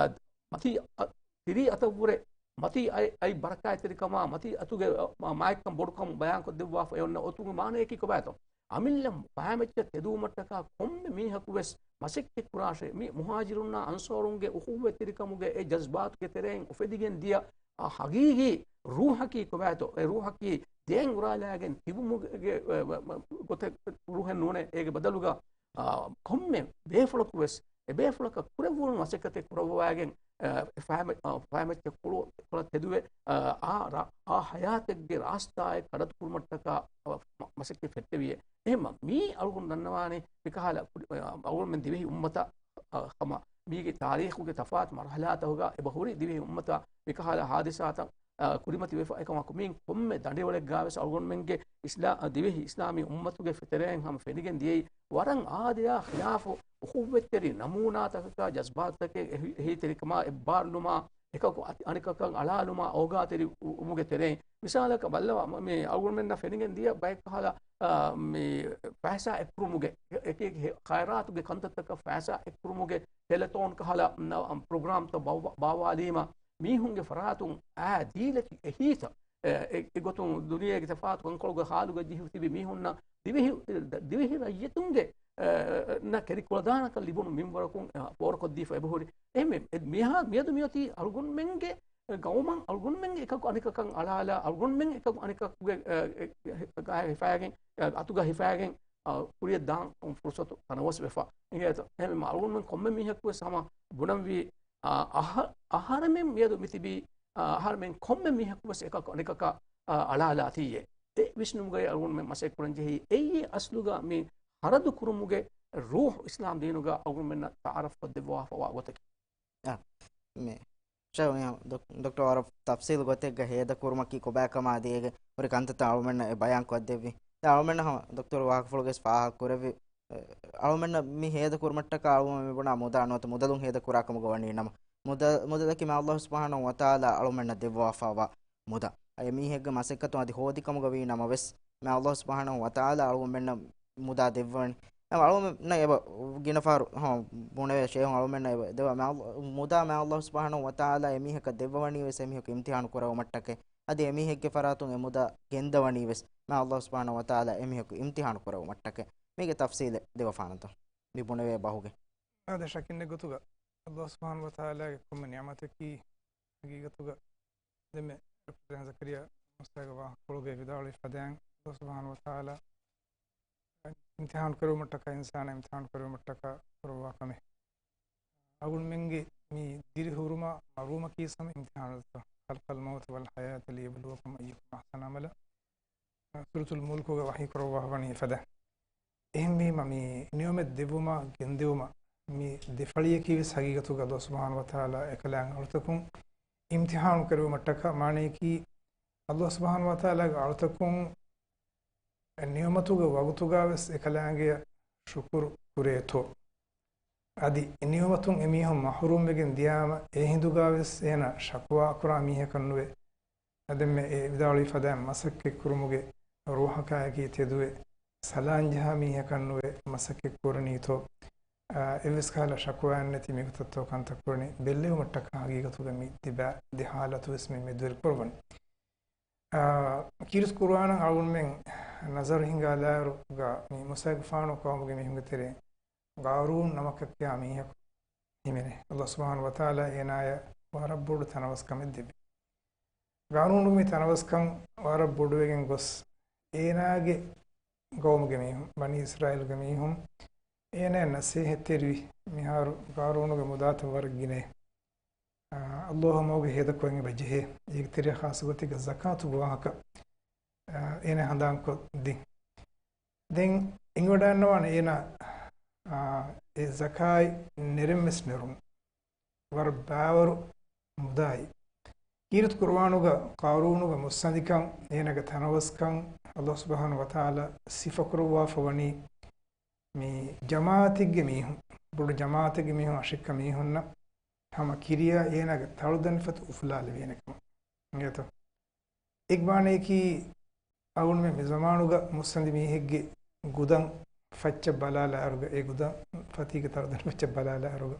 މަތީ އަ-، ތިރީ އަތަށްވުރެ މަތީ އަތް، އަތް ބަރަކާތްތެރިކަމާ މަތީ އަތުގެ، އަ، މާތްކަން ބޮޑުކަން ބަޔާންކޮށްދެއްވާފަ އެ އޮންނަ އޮތުގެ މާނަޔަކީ ކޮބާތޯ؟ އަމިއްލަ ފައިމައްޗަށް ތެދުވުމަށްޓަކާ ކޮންމެ މީހަކު ވެސް މަސައްކަތް ކުރާށޭ. މި މުހާޖިރުންނާ އަންޞާރުންގެ އުޚުއްވަތްތެރިކަމުގެ އެ ޖަޒްބާތުގެ ތެރެއިން އުފެދިގެން ދިޔަ، އަ، ހަގީގީ ރޫޙަކީ ކޮބާތޯ؟ އެ ރޫޙަކީ ދޭން އުރާލާގެން ތިބުމުގެ، އެ، އެ، އެ، ގޮތެއް ރުހެއް ނޫނޭ. އޭގެ ބަދަލުގަ، އާ، ކޮންމެ ބޭފުޅަކު ވެސް އެ ބޭފުޅަކަށް ކުރެއްވުނު މަސައްކަތެއް ކުރައްވަވާގެން، އަ، ފައިމަ-، އަ، ފައިމައްޗަށް ކުޅު-، ކުޅަ ތެދުވެ، އަ، އާ ރަ-، އާ ހަޔާތެއްގެ ރާސްތާއެއް ކަޑަތު ކުރުމަށްޓަކާ، އަ، މަ-، މަސައްކަތް ފެއްޓެވިއޭ. އެހެންމަ މީ އަޅުގަނޑު ދަންނަވާނީ މިކަހަލަ ކުޑި-، އަ، އަޅުގަނޑުމެން ދިވެހި އުއްމަތަށް، އަ، ހަމަ މީގެ ތާރީޚުގެ ތަފާތު މަރުހަލާތަކުގަ އެބަހުރި ދިވެހި އުއްމަތަށް މިކަހަލަ ހާދިސާތައް، އަ، ކުރިމަތިވެފަ އެކަމަކު މިއިން ކޮންމެ ދަނޑިވަޅެއްގަވެސް އަޅުގަނޑުމެންގެ އިސްލާ-، އަ، ދިވެހި އިސްލާމީ އުއްމަތުގެ ފެތެރެއިން ހަމަ ފެނިގެން ދިޔައީ ވަރަށް އާދަޔާ ޚިލާފު އުޚުއްވަތްތެރި ނަމޫނާތަކަކާ ޖަޒްބާތަކެއް އެހި-، އެހީތެރިކަމާ އެއްބާރުލުމާ އެކަކު އަތި-، އަނެކަކަށް އަޅާލުމާ އޯގާތެރި އު-، އުމުގެ ތެރެއިން މިސާލަކަށް ބައްލަވާ، މަ-، މި އަޅުގަނޑުމެންނަށް ފެނިގެން ދިޔަ ބައެއް ކަހަލަ، އާ، މި ފައިސާ އެއްކުރުމުގެ އެ-، އެކި ހެ-، ޚައިރާތުގެ ކަންތައްތަކަށް ފައިސާ އެއްކުރުމުގެ ތެލެތޯން ކަހަލަ ނަ-، އަ، ޕްރޮގްރާމްތައް ބާ-، ބާވާލީމަ މީހުންގެ ފަރާތުން އާ ދީލަތި އެހީތައް، އެ، އެ، އެގޮތުން ދުނިޔޭގެ ތަފާތު ކަންކޮޅުގެ ހާލުގަ ޖެހި ތިބި މީހުންނަށް ދިވެހި، ދިވެހި ރައްޔިތުންގެ، އެ، ނަށް ކެރިކުޅަދާނަކަން ލިބުނު މިންވަރަކުން، އެ، ފޯރުކޮށްދީފަ އެބަހުރި. އެހެންވެ، އެ، މިހާ-، މިއަދު މިއޮތީ އަޅުގަނޑުމެންގެ ގައުމަށް އަޅުގަނޑުމެން އެކަކު އަނެކަކަށް އަޅާލާ، އަޅުގަނޑުމެން އެކަކު އަނެކަކުގެ، އެ، އެ، ގާ ހިފާގެން، އެ، އަތުގަ ހިފާގެން، އަ، ކުރިޔަށް ދާން ފުރުސަތު ތަނަވަސް ވެފަ އިނގޭތޯ. އެހެންވީމަ އަޅުގަނޑުމެން ކޮންމެ މީހަކު ވެސް ހަމަ ބުނަންވީ، އަ، އަހަ-، އަހަރެމެން މިއަދު މިތިބީ، އަ، އަހަރެމެން ކޮންމެ މީހަކު ވެސް އެކަކު އަނެކަކަށް، އަ، އަޅާލާތީއޭ. އެ ވިސްނުމުގައި އަޅުގަނޑުމެން މަސައްކަތް ކުރަން ޖެހީ. އެއީ އަސްލުގަ މި ޚަރަދު ކުރުމުގެ ރޫޙު އިސްލާމް ދީނުގަ އަޅުގަނޑުމެންނަށް ތަޢާރަފް ކޮށްދެއްވާފަވާ ގޮތަކީ. އާ، މި ޝައިޚް މި ޑޮކް-، ޑޮކްޓަރ ވަރަށް ތަފްސީލު ގޮތެއްގަ ހޭދަ ކުރުމަކީ ކޮބާކަމާ ދޭގެ ހުރި ކަންތައްތައް އަޅުމެންނަށް އެ ބަޔާން ކޮށްދެއްވި. ދެން އަޅުމެންނަށް ހަމަ ޑޮކްޓަރ ވާހަކަފުޅުގެ ވެސް ފާހަގަ ކުރެއްވި، އެ، އަޅުމެންނަށް މި ހޭދަ ކުރުމަށްޓަކާ އަޅުމެން މި ބުނާ މުދާ ނުވަތަ މުދަލުން ހޭދަ ކުރާ ކަމުގަ ވަނީ ނަމަ، މުދަ-، މުދަލަކީ މާ ﷲ ސުބްޙާނަހޫ ވަތަޢާލާ އަޅުމެންނަށް ދެއްވާފަވާ މުދާ. އެ މީހެއްގެ މަސައްކަތުން އަދި ހޯދި ކަމުގަ ވީ ނަމަވެސް، މާ ﷲ ސުބްޙާނަހޫ ވަތަޢާލާ އަޅުގަނޑުމެންނަށް މުދާ ދެއްވަނީ. އަޅުގަނޑުމެންނަށް އެބަ ގިނަ ފަހަރު، ހަމަ ބުނެވޭ ޝޭހުން އަޅުގަނޑުމެންނަށް އެބަ ދެއްވާ މާ ﷲ، މުދާ މާ ﷲ ސުބްޙާނަހޫ ވަތަޢާލާ އެމީހަކަށް ދެއްވަވަނީ ވެސް އެމީހަކު އިމްތިޙާނު ކުރެވުމަށްޓަކައި. އަދި އެމީހެއްގެ ފަރާތުން އެ މުދާ ގެންދަވަނީ ވެސް މާ ﷲ ސުބްޙާނަހޫ ވަތަޢާލާ އެމީހަކު އިމްތިޙާނު ކުރެވުމަށްޓަކައި. މީގެ ތަފްސީލެއް ދެވަފާނަންތޯ މި ބުނެވޭ ބަހުގެ؟ އާދެ، ޝައްކެއް ނެތް ގޮތުގަ ﷲ ސުބްޙާނަހޫ ވަތަޢާލާގެ ކޮންމެ ނިޢުމަތަކީ ހަގީގަތުގަ ދެންމެ ޑޮކްޓަރ ޒަކަރިޔާ މޫސާގެ ވާހަކަފުޅުގައި ވިދާޅުވި ފަދައިން ﷲ ސުބްޙާނަހޫ ވަތަޢާލާ އިމްތިޙާނު ކުރެވުމަށްޓަކާ، އިންސާނާ އިމްތިޙާނު ކުރެވުމަށްޓަކާ ކުރައްވާ ކަމެއް. އަޅުގަނޑުމެންގެ މި ދިރިހުރުމާ މަރުވުމަކީ ހަމަ އިމްތިޙާނު. خلق الموت والحياة ليبلوكم أيكم أحسن عملا. ސޫރަތުލް މުލްކުގަ ވަޙީ ކުރައްވާފަ ވަނީ އެފަދަ. އެހެންވީމަ، މި ނިޢުމަތް ދެއްވުމާ ގެންދިއުމަށް މި ދެ ފަޅިއަކީ ވެސް ހަގީގަތުގަ ﷲ ސުބްޙާނަހޫ ވަތަޢާލާ އެކަލާނގެ އަޅުތަކުން އިމްތިޙާނު ކުރެވުމަށްޓަކާ، މާނަޔަކީ، ﷲ ސުބްޙާނަހޫ ވަތަޢާލާގެ އަޅުތަކުން އެ ނިޢުމަތުގެ ވަގުތުގަ ވެސް އެކަލާނގެއަށް ޝުކުރު ކުރޭތޯ. އަދި އެ ނިޢުމަތުން އެމީހުން މަޙްރޫމްވެގެން ދިޔާމަ، އެ ހިނދުގަ ވެސް އޭނަ ޝަކުވާ ކުރާ މީހަކަށް ނުވެ. އަދެންމެ އެ ވިދާޅުވި ފަދައިން މަސައްކަތް ކުރުމުގެ ރޫޙަކާއެކީ ތެދުވެ، ސަލާން ޖަހާ މީހަކަށް ނުވެ މަސައްކަތް ކުރަނީތޯ، އާ، އެއްވެސް ކަހަލަ ޝަކުވާއެއް ނެތި މިގޮތަށްތޯ ކަންތައް ކުރަނީ ބެއްލެވުމަށްޓަކާ ހަގީގަތުގަ މި ދެބައި ދެ ޙާލަތު ވެސް މި މެދުވެރި ކުރައްވަނީ. އާ، ކީރިތި ޤުރުއާނަށް އަޅުގަނޑުމެން ނަޒަރު ހިންގާލާއިރުގަ މި މޫސާގެފާނު ޤައުމުގެ މީހުންގެ ތެރެއިން ޤާރޫން ނަމަކަށް ކިޔާ މީހަކު ހިމެނޭ. ﷲ ސުބްޙާނަހޫ ވަތަޢާލާ އޭނާޔަށް ވަރަށް ބޮޑު ތަނަވަސްކަމެއް ދެއްވި. ޤާރޫނުގެ މި ތަނަވަސްކަން ވަރަށް ބޮޑުވެގެން ގޮސް، އޭނާގެ ޤައުމުގެ މީހުން، ބަނީ އިސްރާއީލުގެ މީހުން އޭނާޔަށް ނަސޭހަތްތެރިވި، މިހާރު ޤާރޫނުގެ މުދާތައް ވަރަށް ގިނައޭ. އާ، ﷲ އަށް މަގުގަ ހޭދަކުރަން އެބަ ޖެހޭ. އޭގެ ތެރެއަށް ޚާއްޞަ ގޮތެއްގަ ޒަކާތުގެ ވާހަކަ، އާ، އޭނާ ހަނދާންކޮށްދިން. ދެން އެނގިވަޑައިގަންނަވާނެ އޭނާ، އާ، އެ ޒަކާތް ނެރެން ވެސް ނެރުނު. ވަރަށް ބާވަރު މުދާއި. ކީރިތި ޤުރުއާނުގަ ޤާރޫނުގެ މުއްސަނދިކަން، އޭނާގެ ތަނަވަސްކަން، ﷲ ސުބްޙާނަހޫ ވަތަޢާލާ ސިފަކުރައްވާފަ ވަނީ މި ޖަމާޢަތެއްގެ މީހުން، ބޮޑު ޖަމާޢަތެއްގެ މީހުން އަށިއްކަ މީހުންނަށް ހަމަ ކިރިޔާ އޭނާގެ ތަޅުދަނޑިފަތި އުފުލާލެވޭނެ ކަމަށް. އިނގޭތޯ؟ އެއް މާނަޔަކީ، އަޅުގަނޑުމެން މި ޒަމާނުގަ މުއްސަނދި މީހެއްގެ ގުދަން ފައްޗަށް ބަލާލާއިރުގަ، އެ ގުދަން ފަތީގެ ތަޅުދަނޑި ފައްޗަށް ބަލާލާއިރުގަ،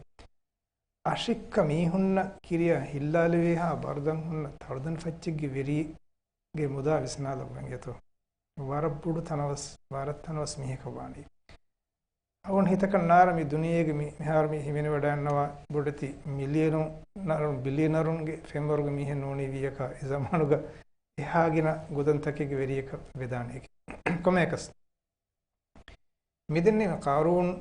އަށިއްކަ މީހުންނަށް ކިރިޔާ ހިއްލާލެވޭހާ ބަރުދަން ހުންނަ ތަޅުދަނޑި ފައްޗެއްގެ ވެރިގެ މުދާ ވިސްނާލައްވަން އިނގޭތޯ. ވަރަށް ބޮޑު ތަނަވަސް، ވަރަށް ތަނަވަސް މީހަކަށް ވާނީ. އަޅުގަނޑު ހިތަކަށް ނާރަ މި ދުނިޔޭގެ މި، މިހާރު މި ހިމެނިވަޑައިގަންނަވާ ބޮޑެތި މިލިޔަނުން ނަރުން، ބިލިޔަނަރުންގެ ފެންވަރުގެ މީހެއް ނޫނީ ވިއްޔަކާ، އެ ޒަމާނުގަ އެހާ ގިނަ ގުދަންތަކެއްގެ ވެރިޔަކަށް ވެދާނެ އެކެއް. ކޮންމެއަކަސް، މިދެންނެވި ޤާރޫން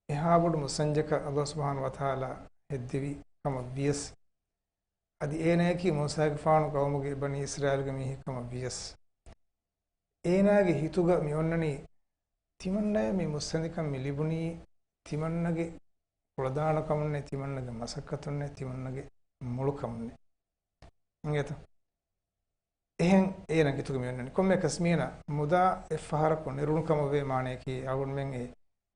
އެހާ ބޮޑު މުއްސަންޖަކަށް އައްލާހު ސުބްޙާނަހޫ ވަތަޢާލާ ހެއްދެވި ކަމަށް ވިޔަސް، އަދި އޭނާއަކީ މޫސާގެފާނު ޤައުމުގެ ބަނީ އިސްރާއީލުގެ މީހެއް ކަމަށް ވިޔަސް، އޭނާގެ ހިތުގަ މި އޮންނަނީ ތިމަންނަޔަށް މި މުއްސަނދިކަން މި ލިބުނީ ތިމަންނަގެ ކުޅަދާނަކަމުންނޭ، ތިމަންނަގެ މަސައްކަތުންނޭ، ތިމަންނަގެ މޮޅުކަމުންނޭ. އިނގޭތަ؟ އެހެން އޭނާ ހިތުގަ މި އޮންނަނީ. ކޮންމެއަކަސް މީނަ މުދާ އެއްފަހަރަކު ނެރުނު ކަމަށް ވޭ، މާނަޔަކީ އަޅުގަނޑުމެން އެ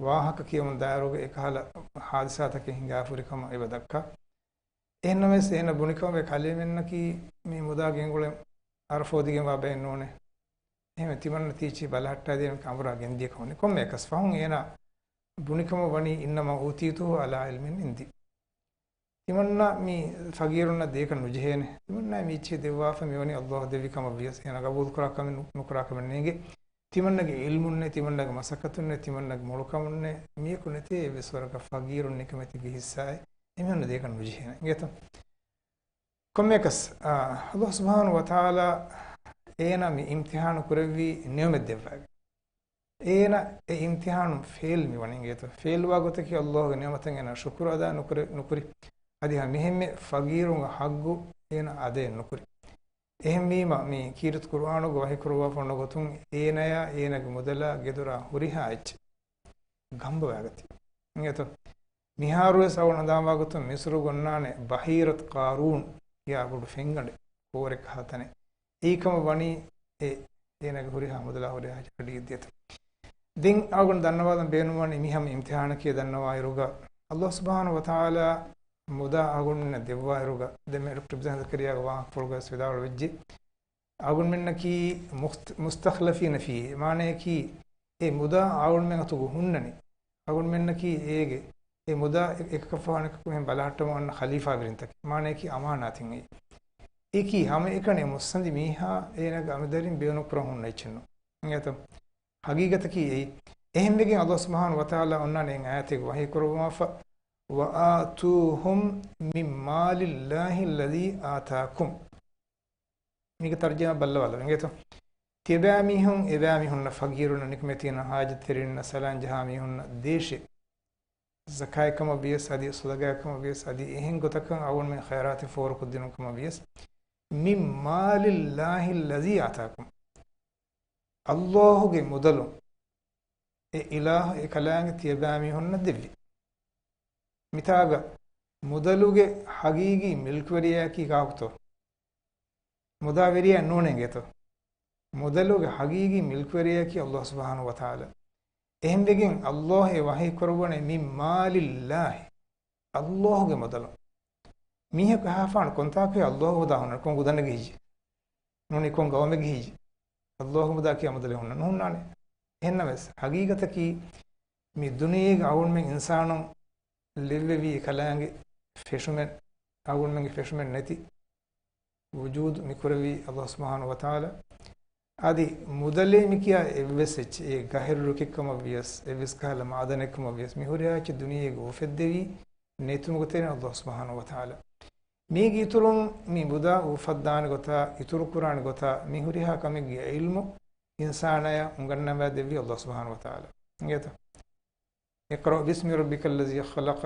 ވާހަކަ ކިޔަމުން ދާއިރުގަ އެކަހަލަ ހާދިސާތަކެއް ހިނގާފަ ހުރި ކަމަށް އެބަ ދައްކާ. އެހެންނަމަވެސް އޭނަ ބުނިކަމަށް ކަލޭމެންނަކީ މި މުދާ ގެންގުޅެން އަރަފޯ ދިގެން ވާ ބައެއް ނޫނޭ. އެހެންވެ ތިމަންނަ ތީ ޗި ބަލަހައްޓާދޭން އަމުރާ ގެންދިޔަ ކަމުން. ކޮންމެއަކަސް ފަހުން އޭނަ ބުނިކަމަށް ވަނީ، إنما أوتيته على علم عندي. ތިމަންނަ މި ފަގީރުންނަށް ދޭކަށް ނުޖެހޭނެ. ތިމަންނަ މި އެއްޗެއް ދެއްވާފަ މިވަނީ އައްލާހު ދެއްވި ކަމަށް ވިޔަސް އޭނަ ގަބޫލު ކުރާ ކަމެއް ނު-، ނުކުރާ ކަމެއް ނޭނގެ. ތިމަންނަގެ ޢިލްމުންނޭ، ތިމަންނަގެ މަސައްކަތުންނޭ، ތިމަންނަގެ މޮޅުކަމުންނޭ، މިޔަކު ނެތޭ އެއްވެސް ވަރަކަށް ފަގީރުން ނިކަމެތި ގެ ހިއްސާއެއް އެމީހުންނަށް ދޭކަށް ނުޖެހޭނެ. އިނގޭތަ؟ ކޮންމެއަކަސް، އާ، އައްލާހު ސުބްޙާނަހޫ ވަތަޢާލާ އޭނަ މި އިމްތިޙާނު ކުރެއްވީ ނިޢުމަތް ދެއްވާގެން. އޭނަ އެ އިމްތިޙާނުން ފެއިލް މިވަނީ އިނގޭތޯ. ފެއިލްވާ ގޮތަކީ އައްލާހުގެ ނިޢުމަތަށް އޭނަ ޝުކުރު އަދާ ނުކުރެ-، ނުކުރި. އަދި ހަމަ އެހެންމެ ފަގީރުންގެ ޙައްޤު އޭނަ އަދައެއް ނުކުރި. އެހެންވީމަ، މި ކީރިތި ޤުރުއާނުގަ ވަޙީ ކުރައްވާފަ އޮންނަ ގޮތުން އޭނަޔާ އޭނަގެ މުދަލާ ގެދޮރާ ހުރިހާ އެއްޗެއް ގަނބަވާގަތީ. އިނގޭތޯ؟ މިހާރުވެސް އަޅުގަނޑު ހަނދާންވާ ގޮތުން މިޞްރުގަ އޮންނާނެ ބަޙީރަތު ޤާރޫން ކިޔާ ބޮޑު ފެންގަނޑެއް ކޯރެއް ކަހަލަ ތަނެއް. އެއީ ކަމަށް ވަނީ އެ އޭނާގެ ހުރިހާ މުދަލާ ހުރިހާ އެއްޗެއް ކަޑިއައްދިޔަތަން. ދެން އަޅުގަނޑު ދަންނަވާލަން ބޭނުންވަނީ މި ހަމަ އިމްތިޙާނަކީ ދަންނަވާއިރުގަ އައްލާހު ސުބްޙާނަހޫ ވަތަޢާލާ މުދާ އަޅުގަނޑުމެންނަށް ދެއްވާއިރުގަ ދެންމެ ޑޮކްޓަރ އިބްރާހިމް ޒަކަރިޔާގެ ވާހަކަފުޅުގަވެސް ވިދާޅުވެއްޖެ. އަޅުގަނޑުމެންނަކީ މުސްތަ-، މުސްތަޚްލަފީނަ ފީހި، މާނަޔަކީ އެ މުދާ އަޅުގަނޑުމެން އަތުގަ ހުންނަނީ. އަޅުގަނޑުމެންނަކީ އޭގެ އެ މުދާ އެ-، އެކަކަށް ފަހުން އެކަކަށް މިހެން ބަލަހައްޓަމުން އަންނަ ޚަލީފާވެރިންތަކެއް. މާނަޔަކީ އަމާނާތެއް އެއީ. އެއީކީ ހަމައެކަނި މުއްސަނދި މީހާ އޭނާގެ އަމިއްލަ ވެރިން ބޭނުން ކުރަން ހުންނަ އެއްޗެއް ނޫން. އިނގޭތޯ؟ ހަގީގަތަކީ އެއީ. އެހެންވެގެން އައްލާހު ސުބްޙާނަހޫ ވަތަޢާލާ އޮންނާނެ އެއް އާޔަތެއް ވަޙީ ކުރައްވާފަ، وآتوهم من مال الله الذي آتاكم. މީގެ ތަރުޖަމާ ބައްލަވާލަ އިނގޭތޯ. ތިޔަބައިމީހުން އެބައިމީހުންނަށް، ފަގީރުންނަށް، ނިކަމެތީންނަށް، ޙާޖަތްތެރިންނަށް، ސަލާން ޖަހާ މީހުންނަށް ދޭށޭ. ޒަކާތްކަމަށް ވިޔަސް އަދި ޞަދަޤާތްކަމަށް ވިޔަސް އަދި އެހެން ގޮތަކަށް އަޅުގަނޑުމެން ޚައިރާތެއް ފޯރުކޮށްދިނުން ކަމަށް ވިޔަސް، من مال الله الذي آتاكم. އައްލާހުގެ މުދަލުން، އެ އިލާހު އެ ކަލާނގެ ތިޔަބައިމީހުންނަށް ދެއްވި. މިތާގަ މުދަލުގެ ޙަޤީޤީ މިލްކުވެރިޔާއަކީ ކާކުތޯ؟ މުދާވެރިޔާ ނޫނޭ އިނގޭތޯ؟ މުދަލުގެ ޙަޤީޤީ މިލްކުވެރިޔާއަކީ އައްލާހު ސުބްޙާނަހޫ ވަތަޢާލާ. އެހެންވެގެން އައްލާހު އެ ވަޙީ ކުރައްވަނީ من مال الله. އައްލާހުގެ މުދަލުން. މީހަކު އެހާފާނު ކޮންތާކު އައްލާހު މުދާ ހުންނަނީ؟ ކޮން ގުދަނެއްގެ ހިއްޖެ؟ ނޫނީ ކޮން ގައުމެއްގެ ހިއްޖެ؟ އައްލާހު މުދާ ކިޔާ މުދަލެއް ހުންނަ ނުހުންނާނެ. އެހެންނަމަވެސް، ޙަޤީޤަތަކީ މި ދުނިޔޭގެ އަޅުގަނޑުމެން އިންސާނުން ލެއްވެވީ ކަލާނގެ ފެށުމެއް، އަޅުގަނޑުމެންގެ ފެށުމެއް ނެތި ވުޖޫދު މި ކުރެއްވީ އައްލާހު ސުބްޙާނަހޫ ވަތަޢާލާ. އަދި މުދަލޭ މި ކިޔާ އެއްވެސް އެއްޗެއް، އެ ގަހެއް ރުކެއްކަމަށް ވިޔަސް، އެއްވެސް ކަހަލަ މައުދަނެއްކަމަށް ވިޔަސް، މި ހުރިހާ އެއްޗެއް ދުނިޔޭގަ އުފެއްދެވީ ނެތުމުގެ ތެރެއިން އައްލާހު ސުބްޙާނަހޫ ވަތަޢާލާ. މީގެ އިތުރުން މި މުދާ އުފައްދާނެ ގޮތާ، އިތުރު ކުރާނެ ގޮތާ، މި ހުރިހާ ކަމެއްގެ ޢިލްމު އިންސާނާޔަށް އުނގަންނަވާ ދެއްވީ އައްލާހު ސުބްޙާނަހޫ ވަތަޢާލާ. އިނގޭތަ؟ اقرأ باسم ربك الذي خلق.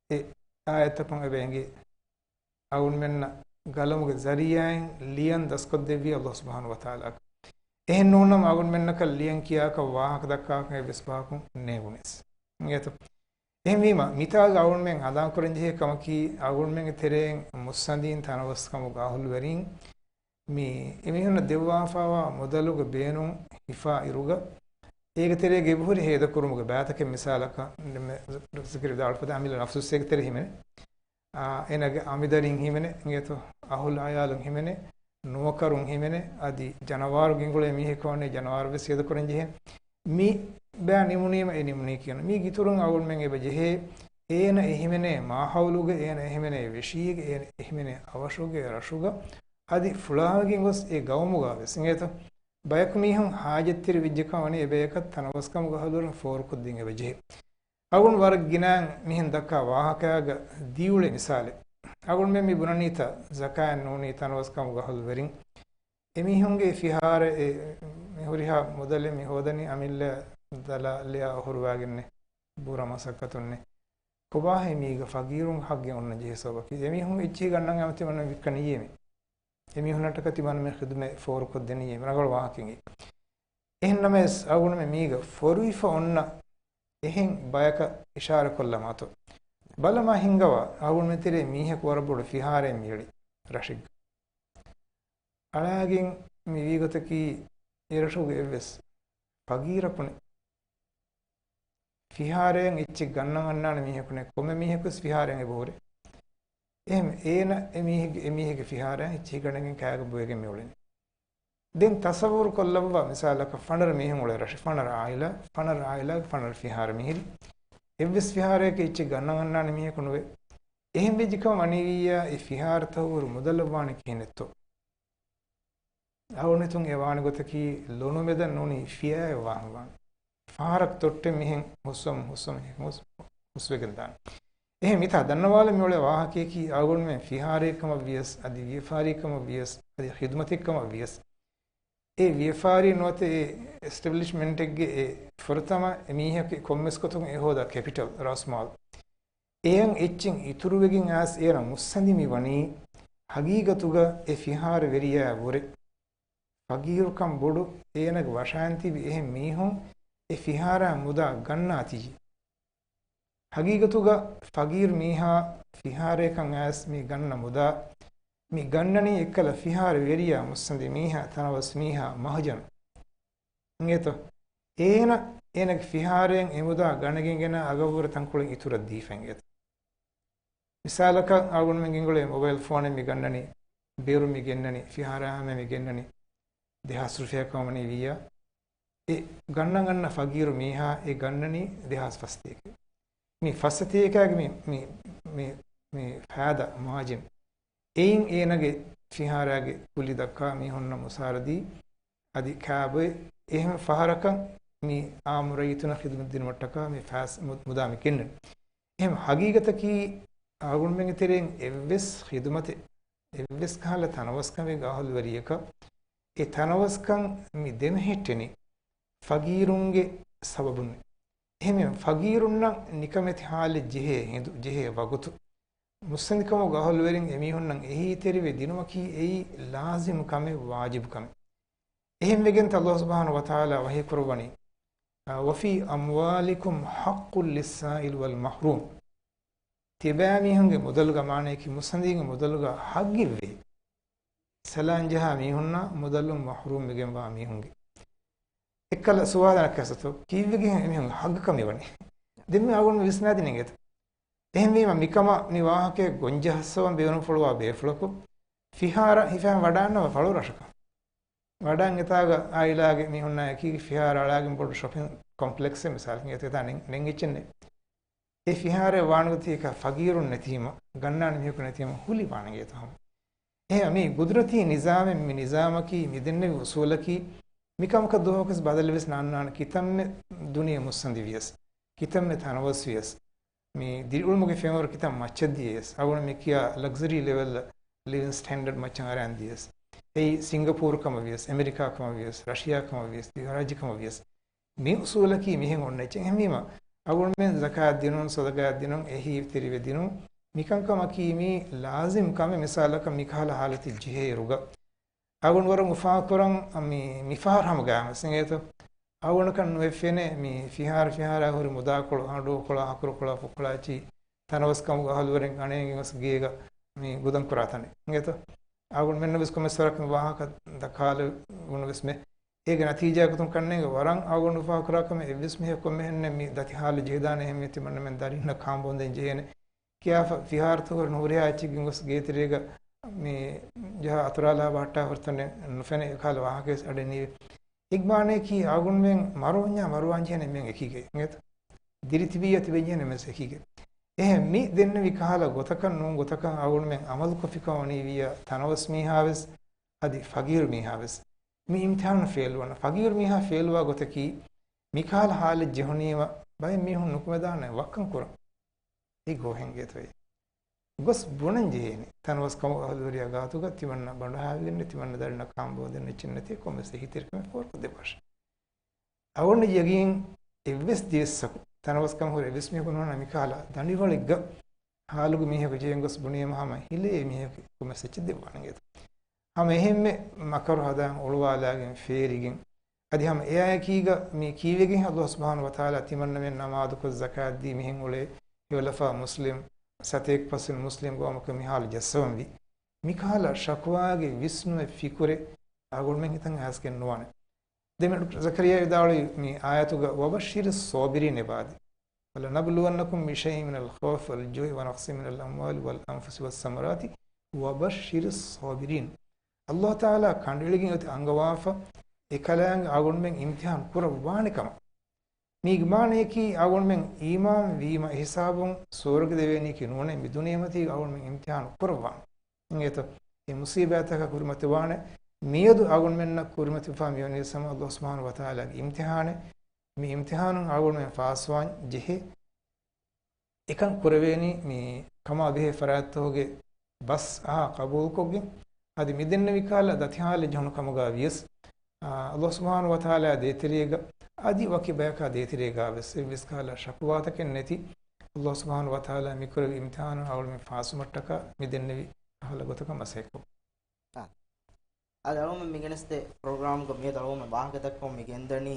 އެ އާޔަތަކުން އެބަ އެނގޭ. އަޅުގަނޑުމެންނަށް ގަލަމުގެ ޒަރީޢާއިން ލިޔަން ދަސްކޮށްދެއްވީ އައްލާހު ސުބްޙާނަހޫ ވަތަޢާލާ. އެހެން ނޫންނަމަ އަޅުގަނޑުމެންނަކަށް ލިޔަން ކިޔާކަށް ވާހަކަ ދައްކާކަށް އެއްވެސް ފަހަކުން ނޭނގުނީސް. އިނގޭތަ؟ އެހެންވީމަ، މިތާގަ އަޅުގަނޑުމެން ހަނދާންކުރަންޖެހޭ ކަމަކީ، އަޅުގަނޑުމެންގެ ތެރެއިން މުއްސަނދީން ތަނަވަސްކަމުގެ އަހުލުވެރީން މި އެމީހުންނަށް ދެއްވާފައިވާ މުދަލުގެ ބޭނުން ހިފާ އިރުގަ، އޭގެ ތެރޭގަ އެބަހުރި ހޭދަކުރުމުގެ ބައިތަކެއް މިސާލަކަށް، ޒިކްރު ވިދާޅުފަދަ އަމިއްލަ ނަފްސުއްސޭގެ ތެރެ ހިމެނޭ. އާ، އޭނާގެ އަނބިދަރިން ހިމެނޭ، އިނގޭތޯ، އަހުލު އަޔާލުން ހިމެނޭ، ނުވަކަރުން ހިމެނޭ، އަދި ޖަނަވާރު ގެންގުޅޭ މީހަކު ވަނީ ޖަނަވާރު ވެސް ހޭދަކުރަން ޖެހޭ. މި ބައި ނިމުނީމަ އެ ނިމުނީ ކިޔަން. މީގެ އިތުރުން އަޅުގަނޑުމެން އެބަ ޖެހޭ، އޭނަ އެ ހިމެނޭ މާހައުލުގަ، އޭނަ އެ ހިމެނޭ ވެށީގަ، އޭނަ އެ ހިމެނޭ އަވަށުގަ، ރަށުގަ، އަދި ފުޅާވެގެން ގޮސް އެ ގައުމުގަ ވެސް އިނގޭތޯ. ބަޔަކު މީހުން ހާޖަތްތެރި ވެއްޖެކަން ވަނީ އެބަޔަކަށް ތަނަވަސްކަމުގެ އަހުލުވެރިން ފޯރުކޮށްދިން އެބަ ޖެހޭ. އަޅުގަނޑު ވަރަށް ގިނައިން މިހެން ދައްކާ ވާހަކައިގަ ދިއުޅޭ މިސާލެއް. އަޅުގަނޑުމެން މި ބުނަނީތަ ޒަކާތް ނޫނީ ތަނަވަސްކަމުގެ އަހުލުވެރިން. އެމީހުންގެ ފިހާރަ އެ މި ހުރިހާ މުދަލެއް މި ހޯދަނީ އަމިއްލަ ދަލާލެއާ އޮހޮރުވާގެންނެ ބުރަ މަސައްކަތުންނެ. ކޮބާހޭ މީގަ ފަގީރުން ހައްގެ އޮންނަ ޖެހޭ ސަބަބަކީ އެމީހުން އެއްޗެހި ގަންނަން އައިމަތި މަންނަ ވިއްކަނީއޭ މި. އެމީހުންނަށްޓަކަ ތިމަންނަމެން ޚިދުމަތް ފޯރުކޮށްދެނީއޭ މި ރަނގަޅު ވާހަކައެއް. އެހެންނަމަވެސް އަޅުގަނޑުމެން މީގަ ފޮރުވިފަ އޮންނަ އެހެން ބަޔަކަށް އިޝާރަކޮށްލަމާތޯ. ބަލަމާ ހިންގަވާ އަޅުގަނޑުމެން ތެރޭ މީހަކު ވަރަށް ބޮޑު ފިހާރައެއް މިއުޅީ ރަށެއްގަ. އަޅާގެން މިވީ ގޮތަކީ އެރަށުގެ އެއްވެސް ފަގީރަކު ނެތް. ފިހާރައިން އެއްޗެއް ގަންނަން އަންނާނެ މީހަކު ނެތް. ކޮންމެ މީހަކުވެސް ފިހާރައިން އެބަހުރޭ. އެހެން އޭނަ އެ މީހެއްގެ، އެ މީހެއްގެ ފިހާރައިން އެއްޗެހި ގަނެގެން ކާގަ ބޮއެގެން މިއުޅެނީ. ދެން ތަސައްވުރު ކޮށްލައްވާ މިސާލަކަށް ފަނަރަ މީހުން އުޅޭ ރަށެއް، ފަނަރަ އާއިލާ، ފަނަރަ އާއިލާގެ ފަނަރަ ފިހާރަ މިހިރީ. އެއްވެސް ފިހާރައަކަށް އެއްޗެއް ގަންނަން އަންނާނެ މީހަކު ނުވޭ. އެހެން ވެއްޖެކަމަށް ވަނީވިއްޔާ އެ ފިހާރަތަކުގަ ހުރި މުދަލަށް ވާނީ ކިހިނެއްތޯ؟ އަޅުގަނޑު ހިތުން އެ ވާނެ ގޮތަކީ ލޮނުމެދަށް ނޫނީ ފިޔާއެއް ވާން ވާން. ފަހަރަކު ތޮއްޓެއް މިހެން ހުސްވަމުން ހުސްވަމުން ހުސް، ހުސްވެގެން ދާނެ. އެހެން މިތާ ދަންނަވާލަން މިއުޅޭ ވާހަކަޔަކީ އަޅުގަނޑުމެން ފިހާރައެއްކަމަށް ވިޔަސް، އަދި ވިޔަފާރިއެއްކަމަށް ވިޔަސް، އަދި ޚިދުމަތެއްކަމަށް ވިޔަސް، އެ ވިޔަފާރީ ނުވަތަ އެ އެސްޓެބްލިޝްމަންޓެއްގެ އެ ފުރަތަމަ އެ މީހަކު ކޮންމެސް ގޮތަކުން އެ ހޯދާ ކެޕިޓަލް، ރާސްމާލް، އެއަށް އެއްޗެއް އިތުރުވެގެން އައިސް އޭނަ މުއްސަނދި މި ވަނީ ހަގީގަތުގަ އެ ފިހާރަ ވެރިޔާ ވުރެ. ފަގީރުކަން ބޮޑު އޭނަގެ ވަށާން ތިބި އެހެން މީހުން އެ ފިހާރާ މުދާ ގަންނާ ތިޖީ. ހަގީގަތުގަ ފަގީރު މީހާ ފިހާރަޔަކަށް އައިސް މި ގަންނަ މުދާ، މި ގަންނަނީ އެއްކަލަ ފިހާރަ ވެރިޔާ މުއްސަނދި މީހާ، ތަނަވަސް މީހާ މަހަޖަނު. އިނގޭތޯ؟ އޭނަ އޭނަގެ ފިހާރައިން އެ މުދާ ގަނެގެން ގެނާ އަގަށްވުރެ ތަންކޮޅެއް އިތުރަށް ދީފަ އިނގޭތޯ؟ މިސާލަކަށް އަޅުގަނޑުމެން ގެންގުޅޭ މޮބައިލް ފޯނެއް މި ގަންނަނީ، ބޭރު މި ގެންނަނީ، ފިހާރަ ހަމަ މި ގެންނަނީ ދެހާސް ރުފިޔާ ކަމަނީ ވިއްޔާ. އެ ގަންނަން އަންނަ ފަގީރު މީހާ އެ ގަންނަނީ ދެހާސް ފަސްތޭކެ. މި ފަސްތޭކާގެ މި، މި، މި، މި ފައިދާ މާޖިން އެއިން އޭނަގެ ފިހާރާގެ ކުލި ދައްކާ މީހުންނަށް މުސާރަ ދީ، އަދި ކާބޮއެ އެހެން ފަހަރަކަށް މި އާއްމު ރައްޔިތުންނަށް ޚިދުމަތް ދިނުމަށްޓަކާ މި ފައިސް މު-، މުދާ މި ގެންނަނީ. އެހެން ހަގީގަތަކީ އަޅުގަނޑުމެންގެ ތެރެއިން އެއްވެސް ޚިދުމަތެއް، އެއްވެސް ކަހަލަ ތަނަވަސްކަމެއްގެ އަހުލުވެރިޔަކަށް އެ ތަނަވަސްކަން މި ދެމެހެއްޓެނީ ފަގީރުންގެ ސަބަބުން. އެހެންވެ ފަގީރުންނަށް ނިކަމެތި ހާލެއް ޖެހޭ ހިނދު، ޖެހޭ ވަގުތު، މުއްސަނދިކަމުގެ އަހުލުވެރިން އެމީހުންނަށް އެހީތެރިވެ ދިނުމަކީ އެއީ ލާޒިމު ކަމެއް، ވާޖިބު ކަމެއް. އެހެންވެގެންތޯ ﷲ ސުބްޙާނަހޫ ވަތަޢާލާ ވަޙީ ކުރައްވަނީ، "وفي أموالكم حق للسائل والمحروم." ތިބާމީހުންގެ މުދަލުގަ މާނަޔަކީ މުއްސަނދީގެ މުދަލުގަ ހައްގެއްވޭ. ސަލާން ޖަހާ މީހުންނާ މުދަލުން މަޙްރޫމް ވެގެންވާ މީހުންގެ. އެއްކަލަ ސުވާލަކަށް އަސަތު ކީއްވެގެން އެމީހުން ހައްގަކަށް މިވަނީ؟ ދެން މި އަޅުގަނޑު ވިސްނާދިނީ އިނގޭތަ؟ އެހެންވީމަ މިކަމަށް މި ވާހަކައެއް ގޮންޖަހައްސަވަން ބޭނުންފުޅުވާ ބޭފުޅަކު ފިހާރަ ހިފަން ވަޑާންނަވާ ފަޅު ރަށަކަށް. ވަޑާން އެތާގަ އާއިލާގެ މީހުންނާ އެކީގެ ފިހާރަ އަޅާގެން ބޮޑު ޝޮޕިން ކޮމްޕްލެކްސެއް މިސާލަކަށް އެތާ ނެން-، ނެންގިއްޗެއް ނެތް. އެ ފިހާރަ ވާނުގަތީކަ ފަގީރުން ނެތީމަ، ގަންނާނެ މީހަކު ނެތީމަ، ހުލި ވާނެ އިނގޭތަ ހަމަ. އެހެން މި ގުދުރަތީ ނިޒާމެއް، މި ނިޒާމަކީ، މި ދެންނެވި އުސޫލަކީ، މިކަމަކަށް ދުވަހަކުވެސް ބަދަލެއްވެސް ނާންނާނެ. ކިތަންމެ ދުނިޔެ މުއްސަނދިވިޔަސް، ކިތަންމެ ތަނަވަސްވިޔަސް، މި ދިރިއުޅުމުގެ ފެންވަރު ކިތަން މައްޗަށްދިޔަޔަސް، އަޅުގަނޑު މި ކިޔާ ލަގްޒަރީ ލެވެލް ލިވިން ސްޓޭންޑަޑް މައްޗަށް އަރާން ދިޔަސް، އެއީ ސިންގަޕޫރު ކަމަށް ވިޔަސް، އެމެރިކާ ކަމަށް ވިޔަސް، ރަޝިޔާ ކަމަށް ވިޔަސް، ދިވެހިރާއްޖެ ކަމަށް ވިޔަސް، މި އުސޫލަކީ މިހެން އޮންނަ އެއްޗެއް. އެހެންވީމަ، އަޅުގަނޑުމެން ޒަކާތް ދިނުން، ސަދަގާތް ދިނުން، އެހީތެރިވެ ދިނުން، މިކަންކަމަކީ މީ ލާޒިމް ކަމެއް. މިސާލަކަށް މިކަހަލަ ހާލަތެއް ޖެހޭއިރުގަ، އަޅުގަނޑު ވަރަށް އުފާކުރަން މި، މިފަހަރު ހަމަ ގާމެސް އިނގޭތޯ؟ އަޅުގަނޑަކަށް ނުވެފޭނެ މި ފިހާރަ ފިހާރަ ހުރި މުދާކޮޅު، ހަނޑޫކޮޅާ، ހަކުރުކޮޅާ، ފުކޮޅާ އެއްޗިހި ތަނަވަސްކަމުގެ އަހުލުވެރިން ގަނެގެން ގޮސް ގޭގަ މި ގުދަން ކުރާ ތަނެއް އިނގޭތޯ؟ އަޅުގަނޑުމެންނަށް ވެސް ކޮންމެސް ވަރަކަށް މި ވާހަކަ ދައްކާލެވުނު ވެސް މެ. އޭގެ ނަތީޖާ ގޮތުން ކަންނޭނގެ ވަރަށް އަޅުގަނޑު އުފާކުރާ ކަމެއް އެއްވެސް މީހަކު ކޮންމެހެންނެއް މި ދަތި ހާލު ޖެހިދާނެ. އެހެންވީމަ ތިމަންނަމެން ދަރިންނަށް ކާނބޯންދެން ޖެހޭނެ. ކިޔާފަ ފިހާރަތަކުގަ ނުހުރިހާ އެއްޗެއްގެ ގޮސް ގޭތެރޭގަ މި ޖަހާ އަތުރާލާ ބަހައްޓާ ހުރިތަނެއް ނުފެނޭ ކަހަލަ ވާހަކަވެސް އަޑެއް ނީވޭ. އިގްމާނައަކީ އަޅުގަނޑުމެން މަރުވަންޏާ މަރުވާން ޖެހޭނެ އެންމެން އެކީގަ އިނގޭތަ؟ ދިރިތިބިއްޔާ ތިބެންޖެހޭނެ އެންމެން އެކީގަ. އެހެން މި ދެންނެވި ކަހަލަ ގޮތަކަށް ނޫން ގޮތަކަށް އަޅުގަނޑުމެން އަމަލުކޮށްފިކަމަށް ވަނީވިއްޔާ ތަނަވަސް މީހާވެސް އަދި ފަގީރު މީހާވެސް މި އިމްތިހާނު ފެއިލްވަން. ފަގީރު މީހާ ފެއިލްވާ ގޮތަކީ މިކަހަލަ ހާލެއް ޖެހުނީމަ ބައެއް މީހުން ނުކުމެދާނެ ވައްކަން ކުރަން. އެ ގޯހެންގޭތޯއޭ. ގޮސް ބުނަން ޖެހޭނެ. ތަނަވަސް ކަމުގަ އަހުލުވެރިޔާ ގާތުގަ ތިމަންނަ ބަނޑުހާލަން ނެތް، ތިމަންނަ ދަރިންނަށް ކާންބޯ ދެން ނެތް ނެތި ކޮންމެސް އެހީތެރިކަމެއް ފޯރުކޮށްދެއްވާށެ. އަޅުގަނޑު ޔަގީން އެއްވެސް ދިވެއްސަކު ތަނަވަސް ކަމަށް ހުރި އެއްވެސް މީހަކު ނުވަނަ މިކަހަލަ ދަނޑިވަޅެއްގަ ހާލުގެ މީހަކު ޖެހެން ގޮސް ބުނީމަ ހަމަ ހިލޭ މީހަކު ކޮންމެސް އެއްޗެއް ދެއްވާނެ އިނގޭތޯ. ހަމަ އެހެންމެ މަކަރު ހަދާން އޮޅުވާލާގެން ފޭރިގެން އަދި ހަމަ އެއާއެކީގަ މި ކީވެގެން އައްލާހު ސުބްޙާނަހު ވަތަޢާލާ ތިމަންނަމެން ނަމާދުކޮށް ޒަކާތްދީ މިހެން އުޅޭ ހެޔޮލަފާ މުސްލިމް ސަތޭކަ ޕަސެންޓް މުސްލިމް ގައުމަކަށް މިހާލު ޖައްސަވަންވީ. މިކަހަލަ ޝަކުވާގެ ވިސްނުމެއް ފިކުރެއް އަޅުގަނޑުމެން ހިތަށް އައިސްގެން ނުވާނެ. ދެން ޒަކަރިއްޔާ ވިދާޅުވި މި އާޔަތުގަ وَبَشِّرِ الصَّابِرِينَ އެބައާދި. وَلَنَبْلُوَنَّكُمْ بِشَيْءٍ مِنَ الْخَوْفِ وَالْجُوعِ وَنَقْصٍ مِنَ الْأَمْوَالِ وَالْأَنْفُسِ وَالثَّمَرَاتِ وَبَشِّرِ الصَّابِرِينَ. އައްލާހު ތަޢާލާ ކަނޑައެޅިގެން އޮތީ އަންގަވާފަ އެކަލާނގެ އަޅުގަނޑުމެން އިމްތިޙާން ކުރައްވާނެ ކަމަށް. މީގެ މާނަޔަކީ އަޅުގަނޑުމެން އީމާން ވީމަ އެހިސާބުން ސުވަރުގެ ދެވޭނީކީ ނޫނޭ، މި ދުނިޔެމަތީގަ އަޅުގަނޑުމެން އިމްތިޙާން ކުރައްވާނެ. އިނގޭތޯ؟ އެ މުޞީބާތަކާ ކުރިމަތިވާނެ. މިއަދު އަޅުގަނޑުމެންނަށް ކުރިމަތިވެފާ މިވަނީ ވެސް ހަމަ އައްލާހު ސުބްޙާނަހު ވަތަޢާލާގެ އިމްތިޙާނެއް. މި އިމްތިޙާނުން އަޅުގަނޑުމެން ފާސްވާން ޖެހޭ. އެކަން ކުރެވޭނީ މި ކަމާ ބެހޭ ފަރާތްތަކުގެ ބަސް އަހާ ޤަބޫލުކޮށްގެން، އަދި މި ދެންނެވި ކަހަލަ ދަތިހާލަތް ޖެހުނު ކަމުގަ ވިޔަސް، އާ، އައްލާހު ސުބްޙާނަހު ވަތަޢާލާ ދޭތެރޭގަ އަދި ވަކި ބަޔަކާ ދޭތެރޭގަ ވެސް އެއްވެސް ކަހަލަ ޝަކުވާތަކެއް ނެތި. އައްލާހު ސުބްޙާނަހު ވަތަޢާލާ މިކުރެއްވި އިމްތިޙާނުން އަޅުގަނޑުމެން ފާސުމަށްޓަކާ މި ދެންނެވި ކަހަލަ ގޮތަކަށް މަސައްކަތްކޮށް. އާ. އަދި އަޅުގަނޑުމެން މިގެނެސްދޭ ޕްރޮގްރާމްގަ މިއަދު އަޅުގަނޑުމެން ވާހަކަ ދައްކަމުން މި ގެންދަނީ،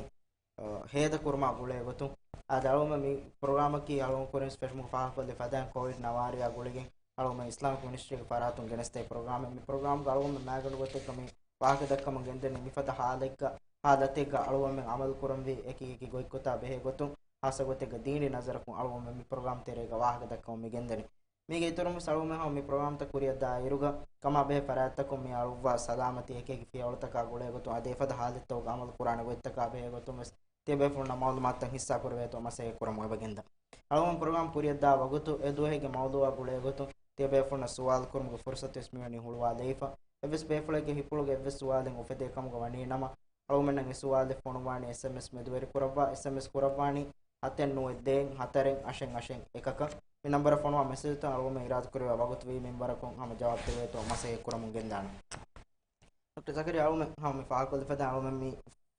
އަ، ހޭދަ ކުރުމާ ގުޅޭ ގޮތުން. އަދި އަޅުގަނޑުމެން މި ޕްރޮގްރާމަކީ އަޅުގަނޑު ކުރިން ފެށުމުގެ ފާހަގަކޮށްލި ފަދައިން ކޯވިޑް ނަވާރަޔާ ގުޅިގެން އަޅުގަނޑުމެން އިސްލާމިކް މިނިސްޓްރީގެ ފަރާތުން ގެނެސްދޭ ޕްރޮގްރާމެއް. މި ޕްރޮގްރާމްގަ އަޅުގަނޑުމެން މާގަނޑު ގޮތެއްގަ މި ވާހަކަ ދައްކަމުން ގެންދަނީ މިފަދަ ހާލެއްގަ، ހާލަތެއްގަ އަޅުގަނޑުމެން ޢަމަލު ކުރަންވީ އެކި އެކި ގޮތްގޮތާ ބެހޭ ގޮތުން، ޚާއްޞަ ގޮތެއްގަ ދީނީ ނަޒަރަކުން އަޅުގަނޑުމެން މި ޕްރޮގްރާމް ތެރޭގަ ވާހަކަ ދައްކަމުން މި ގެންދަނީ. މީގެ އިތުރުން ވެސް އަޅުގަނޑުމެން ހަމަ މި ޕްރޮގްރާމްތައް ކުރިއަށް ދާ އިރުގަ، ކަމާ ބެހޭ ފަރާތްތަކުން މި އަޅުއްވާ ސަލާމަތީ އެކި އެކި ފިޔަވަޅުތަކާ ގުޅޭ ގޮތުން އަދި އެފަދަ ހާލަތްތަކުގަ ޢަމަލު ކުރާނެ ގޮތްތަކާ ބެހޭ ގޮތުން ވެސް ތިޔަބޭފުޅުންނަށް މަޢުލޫމާތުތައް ހިއްސާ ކުރެވޭތޯ މަސައްކަތް ކުރަމުން އެބަ ގެންދަން. އަޅުގަނޑު ޕްރޮގްރާމް ކުރިއަށް ދާ ވަގުތު އެ ދުވަހެއްގެ މައުޟޫޢާ ގުޅޭ ގޮތުން ތިޔަބޭފުޅުންނަށް ސުވާލު ކުރުމުގެ ފުރުޞަތު ވެސް މިވަނީ ހުޅުވާލައިފަ. އެއްވެސް ބޭފުޅެއްގެ ހިތުގަ އެއްވެސް ސުވާލެއް އުފެދޭ ކަމުގަ ވަނީ ނަމަ، އަޅުގަނޑުމެންނަށް އެ ސުވާލެއް ފޮނުވާނީ އެސްއެމްއެސް މެދުވެރި ކުރައްވާ. އެސްއެމްއެސް ކުރައްވާނީ ހަތެއް ނުވައެއް ދޭއް ހަތަރެއް އަށެއް އަށެއް އެކަކަށް. މި ނަންބަރަށް ފޮނުވާ މެސެޖުތައް އަޅުގަނޑުމެން އިރާދަކުރެއްވި ވަގުތު ވީމަ މިންވަރަކުން ހަމަ ޖަވާބު ދެވޭތޯ މަސައްކަތް ކުރަމުން ގެންދާނަން. ޑޮކްޓަރ ޒަކަރިއްޔާ އަޅުގަނޑުމެން ހަމަ މި ފާހަގަކޮށްލިފަދަ އަޅުގަނޑުމެން މި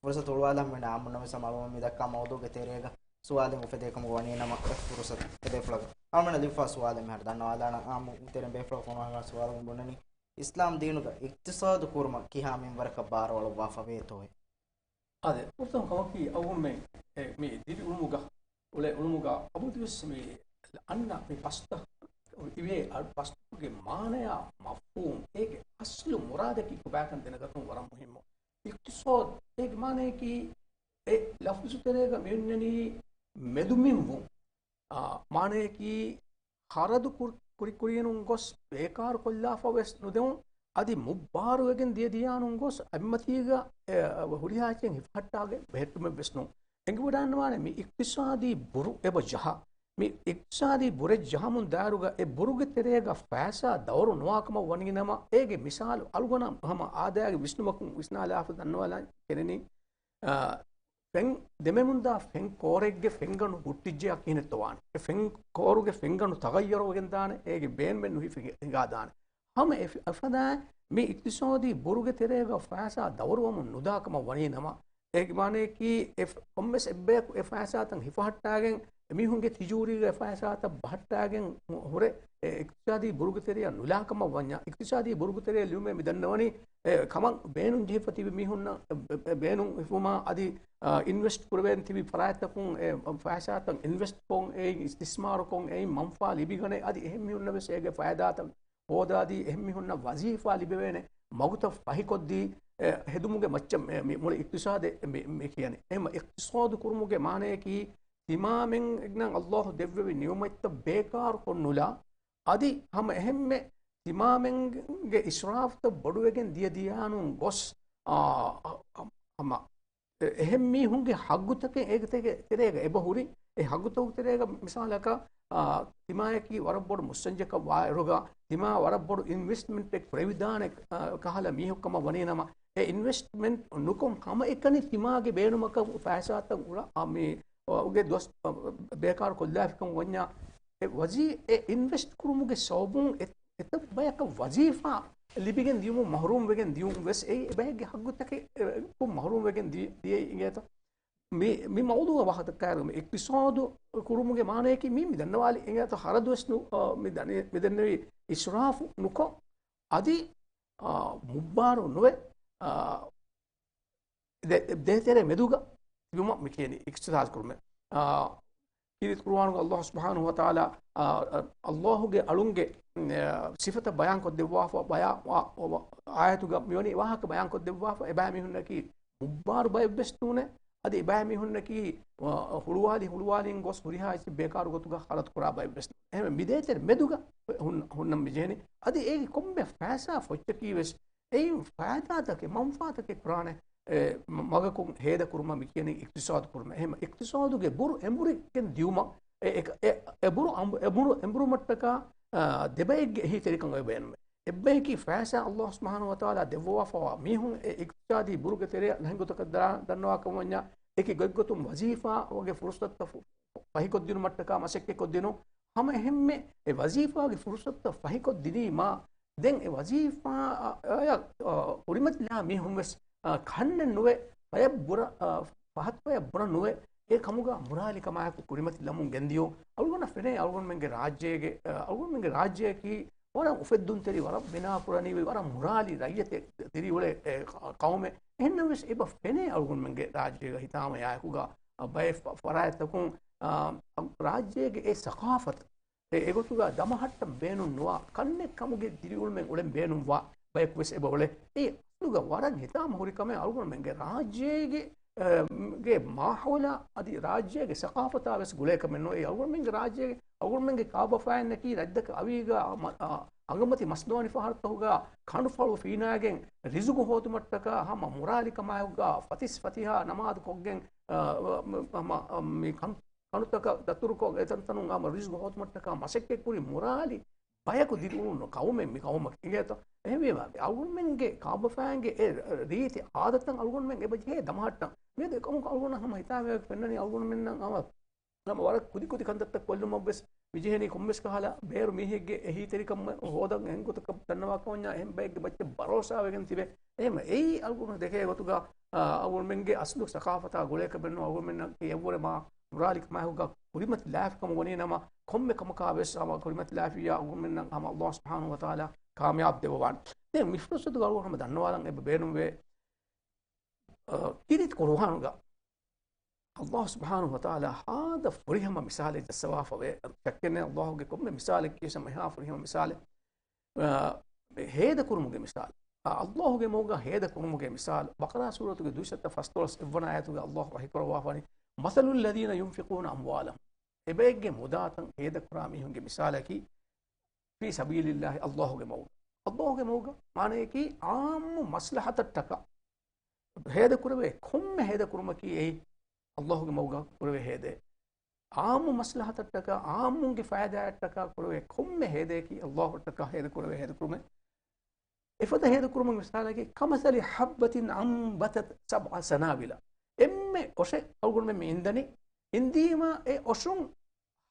ފުރުޞަތު ހުޅުވާލަން ވެން އާއްމުންނަށް ވެސް ހަމަ އަޅުގަނޑުމެން މި ދައްކާ މައުޟޫޢުގެ ތެރޭގަ ސުވާލެއް އުފެދޭ ކަމުގަ ވަނީ ނަމަ އެ ފުރުޞަތު އެބޭފުޅަކަށް. އަޅުގަނޑުމެންނަށް ލިބިފާ ސުވާލެއް މިހާރު ދަންނަވާލާނަން. އާއްމު ތެރެއިން ބޭފުޅަކު ފޮނުވާ ސުވާލު ބުނަނީ، އިސްލާމް ދީނުގަ އިޤްތިޞާދު ކުރުމަށް ކިހާ މިންވަރަކަށް ބާރުއަޅުއްވާފަ ވޭތޯއޭ؟ އާދެ، ފުރަތަމަ ކަމަކީ އަޅުގަނޑުމެން އެ މި ދިވެހި އުޅުމުގަ، އުޅޭ އުޅުމުގަ އަބަދުވެސް މި އަންނަ މި ބަސްތައް އިވޭ އަ، ބަސްތަކުގެ މާނަޔާ މަފްހޫމް އޭގެ އަސްލު މުރާދަކީ ކޮބާކަން ދެނެގަތުން ވަރަށް މުހިއްމު. އިޤްތިޞާދު އޭގެ މާނަޔަކީ އެ ލަފްޒު ތެރޭގަ މިއޮންނަނީ މެދުމިންވުން. އާ، މާނަޔަކީ ޚަރަދު ކުރި، ކުރި ކުރިޔަނުން ގޮސް ބޭކާރު ކޮށްލާފަ ވެސް ނުދެވުން، އަދި މުއްބާރުވެގެން ދިޔަ ދިޔާނުން ގޮސް އެއްމަތީގަ، އެ، ހުރިހާ އެއްޗެއް ހިފަހައްޓާގެން ބެހެއްޓުމެއް ވެސް ނޫން. އެނގިވަޑާންވާނެ މި އިޤްތިޞާދީ ބުރު އެބަ ޖަހާ، މި އިޤްތިޞާދީ ބުރެއް ޖަހަމުން ދާއިރުގަ އެ ބުރުގެ ތެރޭގަ ފައިސާ ދައުރު ނުވާކަމަށް ވަނީ ނަމަ، އޭގެ މިސާލު އަޅުގަނޑަށް ހަމަ އާދައިގެ ވިސްނުމަކުން ވިސްނާލާފަ ދަންނަވާލަން ކެނެނީ، އާ، ފެން ދެމެމުންދާ ފެން ކޯރެއްގެ ފެންގަނޑު ހުއްޓިއްޖެޔާ ކިހިނެއްތޯ ވާނެ؟ އެ ފެން ކޯރުގެ ފެންގަނޑު ތަޣައްޔަރުވެގެން ދާނެ، އޭގެ ބޭނުމެއް ނުހިފި ހިނގާދާނެ. ހަމަ އެ ފަ-، އެފަދައިން މި އިޤްތިޞާދީ ބުރުގެ ތެރޭގަ ފައިސާ ދައުރުވަމުން ނުދާކަމަށް ވަނީ ނަމަ، އޭގެ މާނަޔަކީ އެ ފަ-، ކޮންމެސް އެއްބަޔަކު އެ ފައިސާތައް ހިފަހައްޓާގެން އެމީހުންގެ ތިޖޫރީގަ އެ ފައިސާތައް ބަހައްޓާގެން ހުރެ އެ އިޤްތިޞާދީ ބުރުގެ ތެރެއަށް ނުލާކަމަށް ވަންޏާ، އިޤްތިޞާދީ ބުރުގެ ތެރެއަށް ލިބުމޭ މި ދަންނަވަނީ އެ ކަމަށް ބޭނުން ޖެހިފަ ތިބި މީހުންނަށް އެ، އެ، އެ ބޭނުން ހިފުމާ އަދި، އާ، އިންވެސްޓް ކުރެވޭން ތިބި ފަރާތްތަކުން އެ ފައިސާތައް އިންވެސްޓް ކޮށް، އެއިން އިސްތިސްމާރު ކޮށް، އެއިން މަންފާ ލިބިގަނެ އަދި އެހެން މީހުންނަށް ވެސް އޭގެ ފައިދާތައް ހޯދާދީ، އެހެން މީހުންނަށް ވަޒީފާ ލިބެވޭނެ މަގުތައް ފަހިކޮށްދީ، އެ، ހެދުމުގެ މައްޗަށް މި، މި މުޅި އިޤްތިޞާދެއް މި، މި ކިޔަނީ. އެހެން އިޤްތިޞާދު ކުރުމުގެ މާނަޔަކީ، ތިމާމެންނަށް އައްލާހު ދެއްވެވި ނިޢުމަތްތައް ބޭކާރު ކޮށްނުލާ، އަދި ހަމަ އެހެންމެ ތިމާމެންގެ އިސްރާފްތައް ބޮޑުވެގެން ދިޔަ ދިޔާނުން ގޮސް، އާ، އާ، ހަމަ އެ-، އެހެން މީހުންގެ ހައްގުތަކެއް އޭގެ ތެގެ-، ތެރޭގަ އެބަ ހުރި. އެ ހައްގުތަކުގެ ތެރޭގަ މިސާލަކަށް، އާ، ތިމާޔަކީ ވަރަށް ބޮޑު މުއްސަންޖެކަށް ވާއިރުގަ، ތިމާ ވަރަށް ބޮޑު އިންވެސްޓްމަންޓެއް ކުރެވިދާނެ، އާ، ކަހަލަ މީހެއް ކަމަށް ވަނީ ނަމަ، އެ އިންވެސްޓްމަންޓް ނުކޮށް ހަމައެކަނި ތިމާގެ ބޭނުމަކަށް ފައިސާތައް އުޅާ، އާ، މި، އާ، އުގެ ދުވަސް، އާ، ބޭކާރު ކޮށްލާފިކަން ވަންޏާ، އެ ވަޒީ-، އެ އިންވެސްޓް ކުރުމުގެ ސަބަބުން އެ-، އެތައް ބަޔަކަށް ވަޒީފާ ލިބިގެން ދިޔުމުން މަހްރޫމް ވެގެން ދިޔުން ވެސް އެއީ އެބައެއްގެ ހައްގުތަކެއް، އެ، ކުން މަހްރޫމް ވެގެން ދި-، ދިޔައީ އިނގޭތޯ؟ މި، މި މައުޟޫޢަށް ވާހަކަ ދައްކާއިރު، މި އިޤްތިޞާދު ކުރުމުގެ މާނަޔަކީ މި، މި ދަންނަވާލި އިނގޭތޯ؟ ޚަރަދު ވެސް ނު-، އަ، މި ދަނީ-، މި ދެންނެވީ އިސްރާފު ނުކޮށް، އަދި، އާ، މުއްބާރު ނުވެ، އާ، ދެ-، ދޭތެރޭ މެދުގަ ތިބުމަށް މި ކިޔަނީ އިޤްތިޞާދު ކުރުމޭ. އާ، ކީރިތި ޤުރުއާނުގަ ﷲ ސުބްޙާނަހޫ ވަތަޢާލާ، އާ، ﷲ ގެ އަޅުންގެ، އާ، ސިފަތައް ބަޔާންކޮށްދެއްވާފަ، ބަޔާ-، ވާ-، ވާ-، އާޔަތުގަ މިވަނީ ވާހަކަ ބަޔާންކޮށްދެއްވާފަ، އެބައިމީހުންނަކީ މުއްބާރު ބައެއްވެސް ނޫނޭ. އަދި އެބައިމީހުންނަކީ، އާ، ހުޅުވާލި ހުޅުވާލިން ގޮސް ހުރިހާ އެއްޗެއް ބޭކާރު ގޮތުގަ ޚަރަދު ކުރާ ބައެއްވެސް ނޫނޭ. އެހެންވެ މި ދޭތެރެ މެދުގަ ހުން-، ހުންނަން މި ޖެހެނީ. އަދި އޭގެ ކޮންމެ ފައިސާ ފޮއްޗަކީ ވެސް އެއިން ފައިދާތަކެއް، މަންފާތަކެއް ކުރާނެ، އެ، މަ-، މަގަކުން ހޭދަ ކުރުމަށް މި ކިޔަނީ އިޤްތިޞާދު ކުރުމަށް. އެހެން އިޤްތިޞާދުގެ ބުރު އެނބުރިގެން ދިޔުމަށް އެ، އެ، އެ، އެ ބުރު އަނބު-، އެ ބުރު އެނބުރުމަށްޓަކާ، އާ، ދެބައެއްގެ އެހީތެރިކަން އޮތް ބޭނުމެއް. އެއްބަޔަކީ ފައިސާ ﷲ ސުބްޙާނަހޫ ވަތަޢާލާ ދެއްވަވާފަވާ މީހުން އެ އިޤްތިޞާދީ ބުރުގެ ތެރެއަށް ނަހިގޮތަކަށް ދަރާ-، ދަންނަވާކަމަށް ވަންޏާ، އެކި ގޮތްގޮތުން ވަޒީފާގެ ފުރުޞަތުތައް ފު-، ފަހިކޮށްދިނުމަށްޓަކާ މަސައްކަތްކޮށްދިނުން. ހަމަ އެހެންމެ އެ ވަޒީފާގެ ފުރުޞަތުތައް ފަހިކޮށްދިނީމާ، ދެން އެ ވަޒީފާ، އަ، އަ، އަ، ކުރިމަތިލާ މީހުން ވެސް، އަ، ކަންނެއް ނުވެ، ބަޔަށް ބުރަ-، އަ، ފަހަތް ބަޔަށް ބުރަ ނުވެ، އެ ކަމުގަ މުރާލި ކަމާއެކު ކުރިމަތިލަމުން ގެންދިޔުން. އަޅުގަނޑަށް ފެނޭ އަޅުގަނޑުމެންގެ ރާއްޖޭގެ، އަ، އަޅުގަނޑުމެންގެ ރާއްޖެއަކީ ވަރަށް އުފެއްދުންތެރި، ވަރަށް ބިނާ ކުރަނިވި، ވަރަށް މުރާލި ރައްޔިތެއް ދިރިއުޅޭ، އެ، ޤައުމެއް. އެހެންނަމަވެސް އެބަ ފެނޭ އަޅުގަނޑުމެންގެ ރާއްޖޭގަ ހިތާމަޔާއެކުގަ، އަ، ބައެއް ފަ-، ފަރާތްތަކުން، އާ، ރާއްޖޭގެ އެ ސަޤާފަތު އެ، އެގޮތުގަ ދަމަހައްޓަން ބޭނުން ނުވާ، ކަންނެއް ކަމުގެ ދިރިއުޅުމެއް އުޅެން ބޭނުންވާ ބަޔަކު ވެސް އެބަ އުޅޭ. އެ އަސްލުގަ ވަރަށް ހިތާމަ ހުރި ކަމެއް އަޅުގަނޑުމެންގެ ރާއްޖޭގެ، އެ، ގެ މާހައުލާ އަދި ރާއްޖޭގެ ސަޤާފަތާ ވެސް ގުޅޭ ކަމެއް ނޫން. އެ އަޅުގަނޑުމެންގެ ރާއްޖޭގެ، އަޅުގަނޑުމެންގެ ކާބަފައިންނަކީ ރަށްތަކަށް އަވީގަ މަ-، އަ، އަނގަމަތި މަސްދުވާނި ފަހަރުތަކުގަ ކަނޑުފަޅު ފީނާގެން ރިޒުގު ހޯދުމަށްޓަކާ ހަމަ މުރާލި ކަމާއެކުގަ ފަތިސް ފަތިހާ ނަމާދު ކޮށްގެން، އަ، މަ-، މަ-، މި ކަން ކަނޑުތަކަށް ދަތުރުކޮށް، އެތަންތަނުން ހަމަ ރިޒްގު ހޯދުމަށްޓަކާ މަސައްކަތްކުރި މުރާލި ބަޔަކު ދިރިއުޅުނު ޤައުމެއް މި ޤައުމަކީ އިނގޭތޯ. އެހެންވީމާ، އަޅުގަނޑުމެންގެ ކާބަފައިންގެ އެ ރީތި އާދަތަށް އަޅުގަނޑުމެން އެބަ ޖެހޭ ދަމަހައްޓަން. މިއަދު އެކަމަކު އަޅުގަނޑަށް ހަމަ ހިތާމަޔަކަށް ފެންނަނީ އަޅުގަނޑުމެންނަށް ހަމަ، ހަމަ ވަރަށް ކުދިކުދި ކަންތައްތައް ކޮށްލުމަށްވެސް މި ޖެހެނީ ކޮންމެސް ކަހަލަ ބޭރު މީހެއްގެ އެހީތެރިކަމެއް ހޯދަން އެހެން ގޮތަކަށް ދަންނަވާކަމަށް ވަންޏާ އެހެން ބައެއްގެ މައްޗަށް ބަރޯސާވެގެން ތިބެ. އެހެން އެއީ އަޅުގަނޑު ދެކޭ ގޮތުގަ، އާ، އަޅުގަނޑުމެންގެ އަސްލު ސަޤާފަތާ ގުޅޭކަމެއް ނޫން. އަޅުގަނޑުމެންނަކީ އެއްވުރެ މާ މުރާލި ކަމާއެކުގަ ކުރިމަތިލާފި ކަމަށް ވަނީ ނަމަ، ކޮންމެ ކަމަކާ ވެސް ހަމަ ކުރިމަތިލާފިއްޔާ އަޅުގަނޑުމެންނަށް ހަމަ ﷲ ސުބްޙާނަހޫ ވަތަޢާލާ ކާމިޔާބު ދެއްވަވާނެ. ދެން މި ފުރުޞަތުގަ އަޅުގަނޑު ހަމަ ދަންނަވާލަން އެބަ ބޭނުންވޭ، އަ، ކީރިތި ޤުރުއާނުގަ ﷲ ސުބްޙާނަހޫ ވަތަޢާލާ ހާދަ ފުރިހަމަ މިސާލެއް ޖައްސަވާފަވޭ. ޝައްކެއް ނެތް ﷲ ގެ ކޮންމެ މިސާލެއް ކީސް ހަމަ އެހާ ފުރިހަމަ މިސާލެއް. އާ، ހޭދަކުރުމުގެ މިސާލު. އާ، ﷲ ގެ މަގުގަ ހޭދަކުރުމުގެ މިސާލު. ބަޤަރާ ސޫރަތުގެ ދުއިސައްތަ ފަސްދޮޅަސް އެއްވަނަ އާޔަތުގަ ﷲ ވަޙީކުރައްވާފަވަނީ، "مثل الذين ينفقون أموالهم." އެބައެއްގެ މުދާތައް ހޭދަކުރާ މީހުންގެ މިސާލަކީ، "في سبيل الله." ﷲ ގެ މަގު. ﷲ ގެ މަގުގަ މާނަޔަކީ ޢާއްމު މަސްލަހަތަށްޓަކާ ހޭދަކުރެވޭ ކޮންމެ ހޭދަކުރުމަކީ އެއީ ﷲ ގެ މަގުގަ ކުރެވޭ ހޭދައެއް. ޢާއްމު މަސްލަހަތަށްޓަކާ، ޢާއްމުންގެ ފައިދާއަށްޓަކާ ކުރެވޭ ކޮންމެ ހޭދަޔަކީ ﷲ އަށްޓަކާ ހޭދަ ކުރެވޭ ހޭދަކުރުމެއް. އެފަދަ ހޭދަކުރުމުގެ މިސާލަކީ، "كمثل حبة أنبتت سبع سنابل." އެންމެ އޮށެއް އަޅުގަނޑުމެން މި އިންދަނީ، އިންދީމާ އެ އޮށުން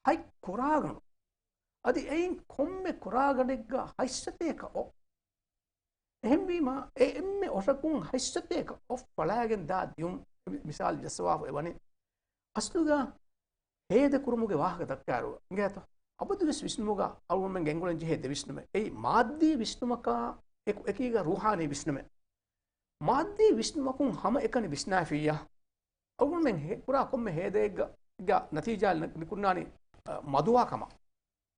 ހަތް ކުރާގަނޑު. އަދި އެއިން ކޮންމެ ކުރާގަނޑެއްގަ ހަތްސަތޭކަ އޮށް. އެހެންވީމާ، އެ އެންމެ އޮށަކުން ހަތްސަތޭކަ އޮށް ފަޅާގެން ދާ ދިޔުން މި-، މިސާލު ޖައްސަވާފަ އެވަނީ. އަސްލުގަ ހޭދަކުރުމުގެ ވާހަކަ ދައްކާއިރު އިނގޭތޯ؟ އަބަދުވެސް ވިސްނުމުގަ އަޅުގަނޑުމެން ގެންގުޅެން ޖެހޭ ދެ ވިސްނުމެއް. އެއީ މާއްދީ ވިސްނުމަކާ އެކު-، އެކީގަ ރޫޙާނީ ވިސްނުމެއް. މާއްދީ ވިސްނުމަކުން ހަމައެކަނި ވިސްނާފިއްޔާ، އަޅުގަނޑުމެން ހޭ-، ކުރާ ކޮންމެ ހޭދައެއްގަ، ގަ ނަތީޖާ ނި-، ނިކުންނާނީ، އަ، މަދުވާ ކަމަށް.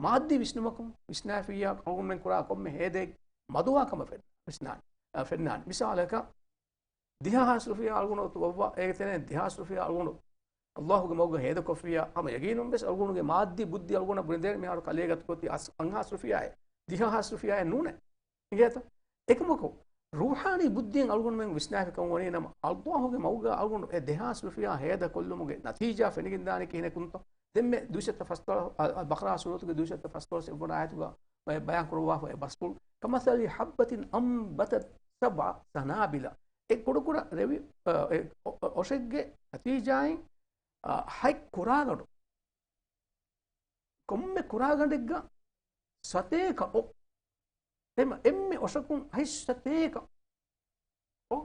މާއްދީ ވިސްނުމަކުން ވިސްނާފިއްޔާ އަޅުގަނޑުމެން ކުރާ ކޮންމެ ހޭދައެއް މަދުވާ ކަމަށް ފެން-، ވިސްނާނެ-، އަ، ފެންނާނެ. މިސާލަކަށް، ދިހަ ހާސް ރުފިޔާ އަޅުގަނޑު އޮތު ގޮއްވާ، އޭގެ ތެރެއިން ދިހަ ހާސް ރުފިޔާ އަޅުގަނޑު ﷲ ގެ މަގުގަ ހޭދަކޮށްފިއްޔާ، ހަމަ ޔަގީނުން ވެސް އަޅުގަނޑުގެ މާއްދީ ބުއްދި އަޅުގަނޑަށް ބުނެދޭނެ މިހާރު ކަލޭގަތު ގޮތީ އަސް-، އަށް ހާސް ރުފިޔާއެއް، ދިހަ ހާސް ރުފިޔާއެއް ނޫނޭ. އިނގޭތަ؟ އެކަމަކު، ރޫޙާނީ ބުއްދިއިން އަޅުގަނޑުމެން ވިސްނާފި ކަމަށް ވަނީ ނަމަ، ﷲ ގެ މަގުގަ އަޅުގަނޑު އެ ދެހާސް ރުފިޔާ ހޭދަ ކޮށްލުމުގެ ނަތީޖާ ފެނިގެންދާނީ ކިހިނެއް ކުންތޯ؟ ދެންމެ ދުއިސައްތަ ފަސްދޮޅަ-، އަ، އަ، ބަޤަރާ ސޫރަތުގެ ދުއިސައްތަ ފަސްދޮޅަސް އެއްވަނަ އާޔަތުގަ ބަ-، ބަޔާން ކުރައްވާފަ އެ ބަސްފުޅު، "كمثل حبة أنبتت سبع سنابل." އެ ކުޑަކުޑަ ރެވި، އަ، އެ އޮ-، އޮ-، އޮށެއްގެ ނަތީޖާއިން، އަ، ހަތް ކުރާގަނޑު ކޮންމެ ކުރާގަނޑެއްގަ ސަތޭކަ އޮ. އެމަ އެންމެ އޮށަކުން އައިސް ސަތޭކަ އޮ.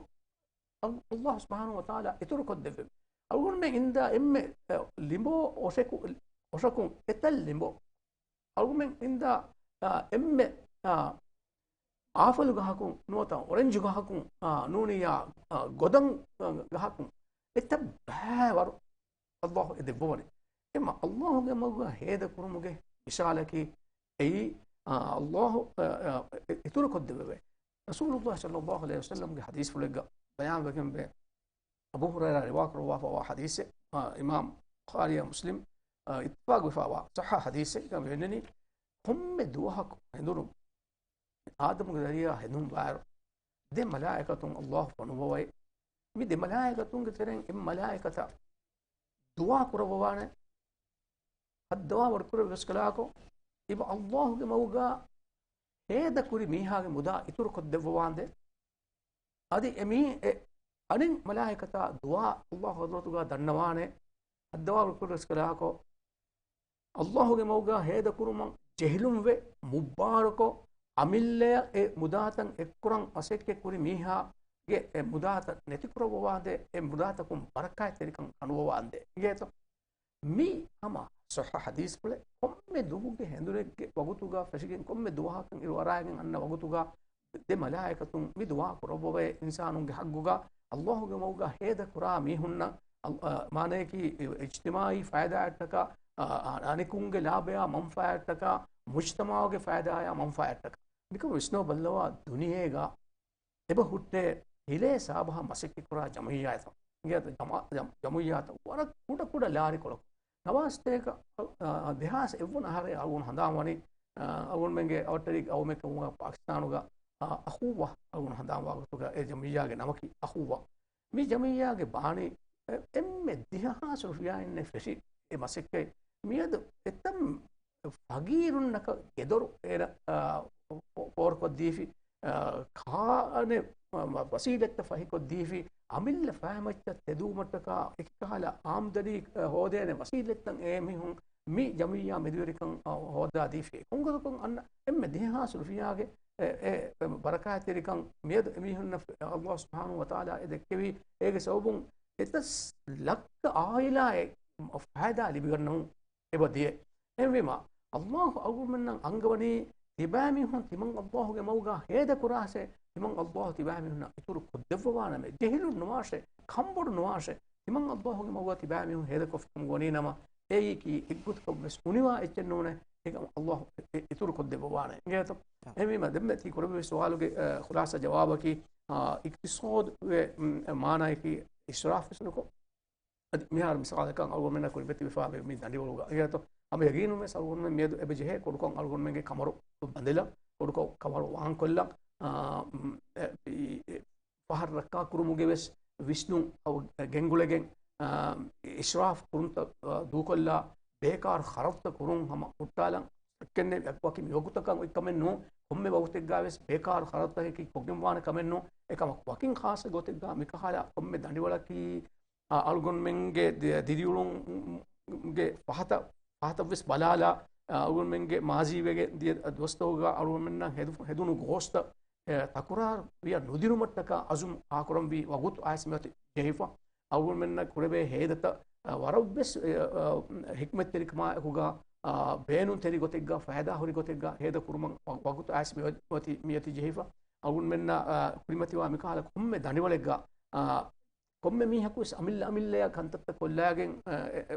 އަ-، ﷲ ސުބްޙާނަހޫ ވަތަޢާލާ އިތުރުކޮށްދެއްވެވެ. އަޅުގަނޑުމެން އިންދާ އެންމެ، އަ، ލިނބޯ އޮށަކު-، އޮށަކުން އެތައް ލިނބޯ. އަޅުގަނޑުމެން އިންދާ، އަ، އެންމެ، އަ، އާފަލު ގަހަކުން ނުވަތަ އޮރެންޖު ގަހަކުން، އާ، ނޫނިއްޔާ، އާ، ގޮދަން، އާ، ގަހަކުން އެތައް ބައިވަރު ﷲ އެ ދެއްވަވަނީ. އެމަ ﷲ ގެ މަގުގަ ހޭދަ ކުރުމުގެ މިސާލަކީ އެއީ، އާ، ﷲ، އާ، އާ، އި-، އިތުރު ކޮށްދެއްވެވޭ. ރަސޫލުﷲ ޞައްލަﷲ ޢަލައިހި ވަސައްލަމްގެ ޙަދީޘްފުޅެއްގަ ބަޔާންވެގެންވޭ. އަބޫ ހުރައިރާ ރިވާ ކުރައްވާފައިވާ ޙަދީޘެއް، އާ، އިމާމް ބުޚާރީއާ މުސްލިމް، އާ، އިއްތިފާޤުވެފައިވާ ޞައްޙަ ޙަދީޘެއް. އެކަން ވެންނަނީ، ކޮންމެ ދުވަހަކު ހެނދުނު އާދަމުގެ ދަރިޔާ ހެނދުން ވާއިރު، ދެ މަލާއިކަތުން ﷲ ފޮނުއްވަވައި، މި ދެ މަލާއިކަތުންގެ ތެރެއިން އެއް މަލާއިކަތަށް ދުޢާ ކުރައްވަވާނެ. ހައްދަވާ ވަރުކުރެއްވިޔަސް ކަލާކޮ، އިބަ ﷲ ގެ މަގުގަ ހޭދަ ކުރި މީހާގެ މުދާ އިތުރު ކޮށްދެއްވަވާނދޭ. އަދި އެ މީ-، އެ އަނެއް މަލާއިކަތާ ދުޢާ ﷲ ޙަޟްރަތުގަ ދަންނަވާނެ. ހައްދަވާ ވަރުކުރެއްވިޔަސް ކަލާކޮ، ﷲ ގެ މަގުގަ ހޭދަ ކުރުމަށް ޖެހިލުންވެ މުއްބާރުކޮށް، އަމިއްލަޔަށް އެ މުދާތައް އެއްކުރަން މަސައްކަތް ކުރި މީހާގެ އެ މުދާތައް ނެތިކުރައްވަވާނދޭ، އެ މުދާތަކުން ބަރަކާތްތެރިކަން އަންނައްވަވާނދޭ. އިނގޭތޯ؟ މި ހަމަ ޞައްޙަ ޙަދީޘްފުޅެއް ކޮންމެ ދުވަހުގެ ހެނދުނެއްގެ ވަގުތުގަ ފެށިގެން، ކޮންމެ ދުވަހަކަށް އިރު އަރާގެން އަންނަ ވަގުތުގަ ދެ މަލާއިކަތުން މި ދުޢާ ކުރައްވަވޭ އިންސާނުންގެ ޙައްޤުގަ. ﷲ ގެ މަގުގަ ހޭދަ ކުރާ މީހުންނަށް އަލް-، އަ، މާނަޔަކީ އިޖްތިމާޢީ ފައިދާއަށްޓަކާ، އަ، އަ، އަނެކުންގެ ލާބަޔާ މަންފާއަށްޓަކާ، މުޖްތަމަޢުގެ ފައިދާޔާ މަންފާއަށްޓަކާ. މިކަމު ވިސްނަވަ ބައްލަވާ، ދުނިޔޭގަ އެބަ ހުއްޓޭ ހިލޭ ސާބަހަށް މަސައްކަތްކުރާ ޖަމުޢިއްޔާތައް. އިނގޭތަ؟ ޖަމާ-، ޖަމް-، ޖަމުޢިއްޔާތައް ވަރަށް ކުޑަ ކުޑަ ލާރިކޮޅަކު. ނަވާސްތޭކަ، އަ، އަ، ދެހާސް އެއްވަނަ އަހަރެއް އަޅުގަނޑު ހަނދާން ވަނީ، އަ، އަޅުގަނޑުމެންގެ އަވަށްޓެރި ގައުމެއް ކަމުގަ ޕާކިސްތާނުގަ، އަ، އަޚުއްވާ އަޅުގަނޑު ހަނދާން ވާ ގޮތުގަ އެ ޖަމުޢިއްޔާގެ ނަމަކީ އަޚުއްވާ. މި ޖަމުޢިއްޔާގެ ބާނީ އެ-، އެންމެ ދިހަ ހާސް ރުފިޔާއިންނެއް ފެށި އެ މަސައްކަތް. މިއަދު އެތައް ފަގީރުންނަކަށް ގެދޮރު އޭރަށް، އާ، ފޯ-، ފޯރުކޮށްދީފި، އާ، ކާނެ ވަ-، ވަ-، ވަސީލަތްތައް ފަހިކޮށްދީފި، އަމިއްލަ ފައިމައްޗަށް ތެދުވުމަށްޓަކާ އެކިކަހަލަ އާމްދަނީ، އާ، ހޯދޭނެ ވަސީލަތްތައް އެމީހުން މި ޖަމުޢިއްޔާ މެދުވެރިކަން، އާ، ހޯދާދީފި. ކޮންގޮތަކުން އަންނަ އެންމެ ދިހަ ހާސް ރުފިޔާގެ އެ، އެ، އެ، ބަރަކާތްތެރިކަން މިއަދު އެމީހުންނަށް ﷲ ސުބްޙާނަހޫ ވަތަޢާލާ އެ ދެއްކެވީ. އޭގެ ސަބަބުން އެތައް ލައްކަ އާއިލާއެއް ފައިދާ ލިބިގަންނަމުން އެބަ ދިޔަ. އެހެންވީމަ، ﷲ އަޅުގަނޑުމެންނަށް އަންގަވަނީ، ތިބާމީހުން ތިމަން ﷲ ގެ މަގުގަ ހޭދަ ކުރާށޭ، ތިމަން ﷲ ތިބާމީހުންނަށް އިތުރު ކޮށްދެއްވަވާނަމޭ. ޖެހިލުން ނުވާށޭ، ކަންބޮޑު ނުވާށޭ. ތިމަން ﷲ ގެ މަގުގަ ތިބާމީހުން ހޭދަކޮށްފަ ކަމަކު ވަނީ ނަމަ، އެއީކީ އެއްގޮތަކަށް ވެސް އުނިވާ އެއްޗެއް ނޫނޭ. އެކަމަ ﷲ އި-، އިތުރު ކޮށްދެއްވަވާނެ. އިނގޭތޯ؟ އެހެންވީމަ، ދެންމެ ތި ކުރެއްވި ސުވާލުގެ، އަ، ޚުލާސާ ޖަވާބަކީ، އަ، އިޤްތިޞާދުގެ، މް، މާނައަކީ އިސްރާފް ވެސް ނުކޮށް، އަދި މިހާރު މިސާލަކަށް އަޅުގަނޑުމެންނަށް ކުރިމަތިވެފާވޭ މި ދަނޑިވަޅުގަ. އިނގޭތޯ؟ ހަމަ ޔަގީނުން ވެސް އަޅުގަނޑުމެން މިއަދު އެބަ ޖެހޭ ކޮޑުކޮށް އަޅުގަނޑުމެންގެ ކަމަރު ބަނދެލަން، ކޮޑުކޮށް ކަމަރު ވާންކޮށްލަން، އާ، މް، އެ، އި-، އި-، ފަހަރު ރައްކާ ކުރުމުގެ ވެސް ވިސްނުން ގެންގުޅެގެން، އާ، އިސްރާފް ކުރުންތައް، އާ، ދޫކޮށްލާ، ބޭކާރު ޚަރަދުތައް ކުރުން ހަމަ ހުއްޓާލަން. އެކަން ވަކި މިވަގުތަކަށް އޮތް ކަމެއް ނޫން. ކޮންމެ ވަގުތެއްގަ ވެސް ބޭކާރު ޚަރަދުތަކަކީ ކޮށްގެން ވާނެ ކަމެއް ނޫން. އެކަމަކު ވަކިން ޚާއްޞަ ގޮތެއްގަ މިކަހަލަ ކޮންމެ ދަނޑިވަޅަކީ، އާ، އަޅުގަނޑުމެންގެ ދި-، ދިރިއުޅުމުގެ ފަހަތަށް، ފަހަތަށް ވެސް ބަލާލާ، އާ، އަޅުގަނޑުމެންގެ މާޒީ ވެގެން ދިޔަ ދުވަސްތަކުގަ އަޅުގަނޑުމެންނަށް ހެދު-، ހެދުނު ގޯސްތައް އެ، ތަކުރާރު ވިޔަ ނުދިނުމަށްޓަކާ އަޒުމް އާކުރަންވީ ވަގުތު އައިސް މިއޮތީ ޖެހިފަ. އަޅުގަނޑުމެންނަށް ކުރެވޭ ހޭދަތައް، އަ، ވަރަށްވެސް، އެ، އަ، ހިކްމަތްތެރިކަމާއެކުގަ، އަ، ބޭނުންތެރި ގޮތެއްގަ، ފައިދާހުރި ގޮތެއްގަ ހޭދަ ކުރުމަށް ވަ-، ވަގުތު އައިސް މިއޮތީ، މިއޮތީ ޖެހިފަ. އަޅުގަނޑުމެންނަށް، އަ، ކުރިމަތިވާ މިކަހަލަ ކޮންމެ ދަނޑިވަޅެއްގަ، އަ، ކޮންމެ މީހަކުވެސް އަމިއްލަ އަމިއްލަޔަށް ކަންތައްތައް ކޮށްލާގެން، އެ، އެ،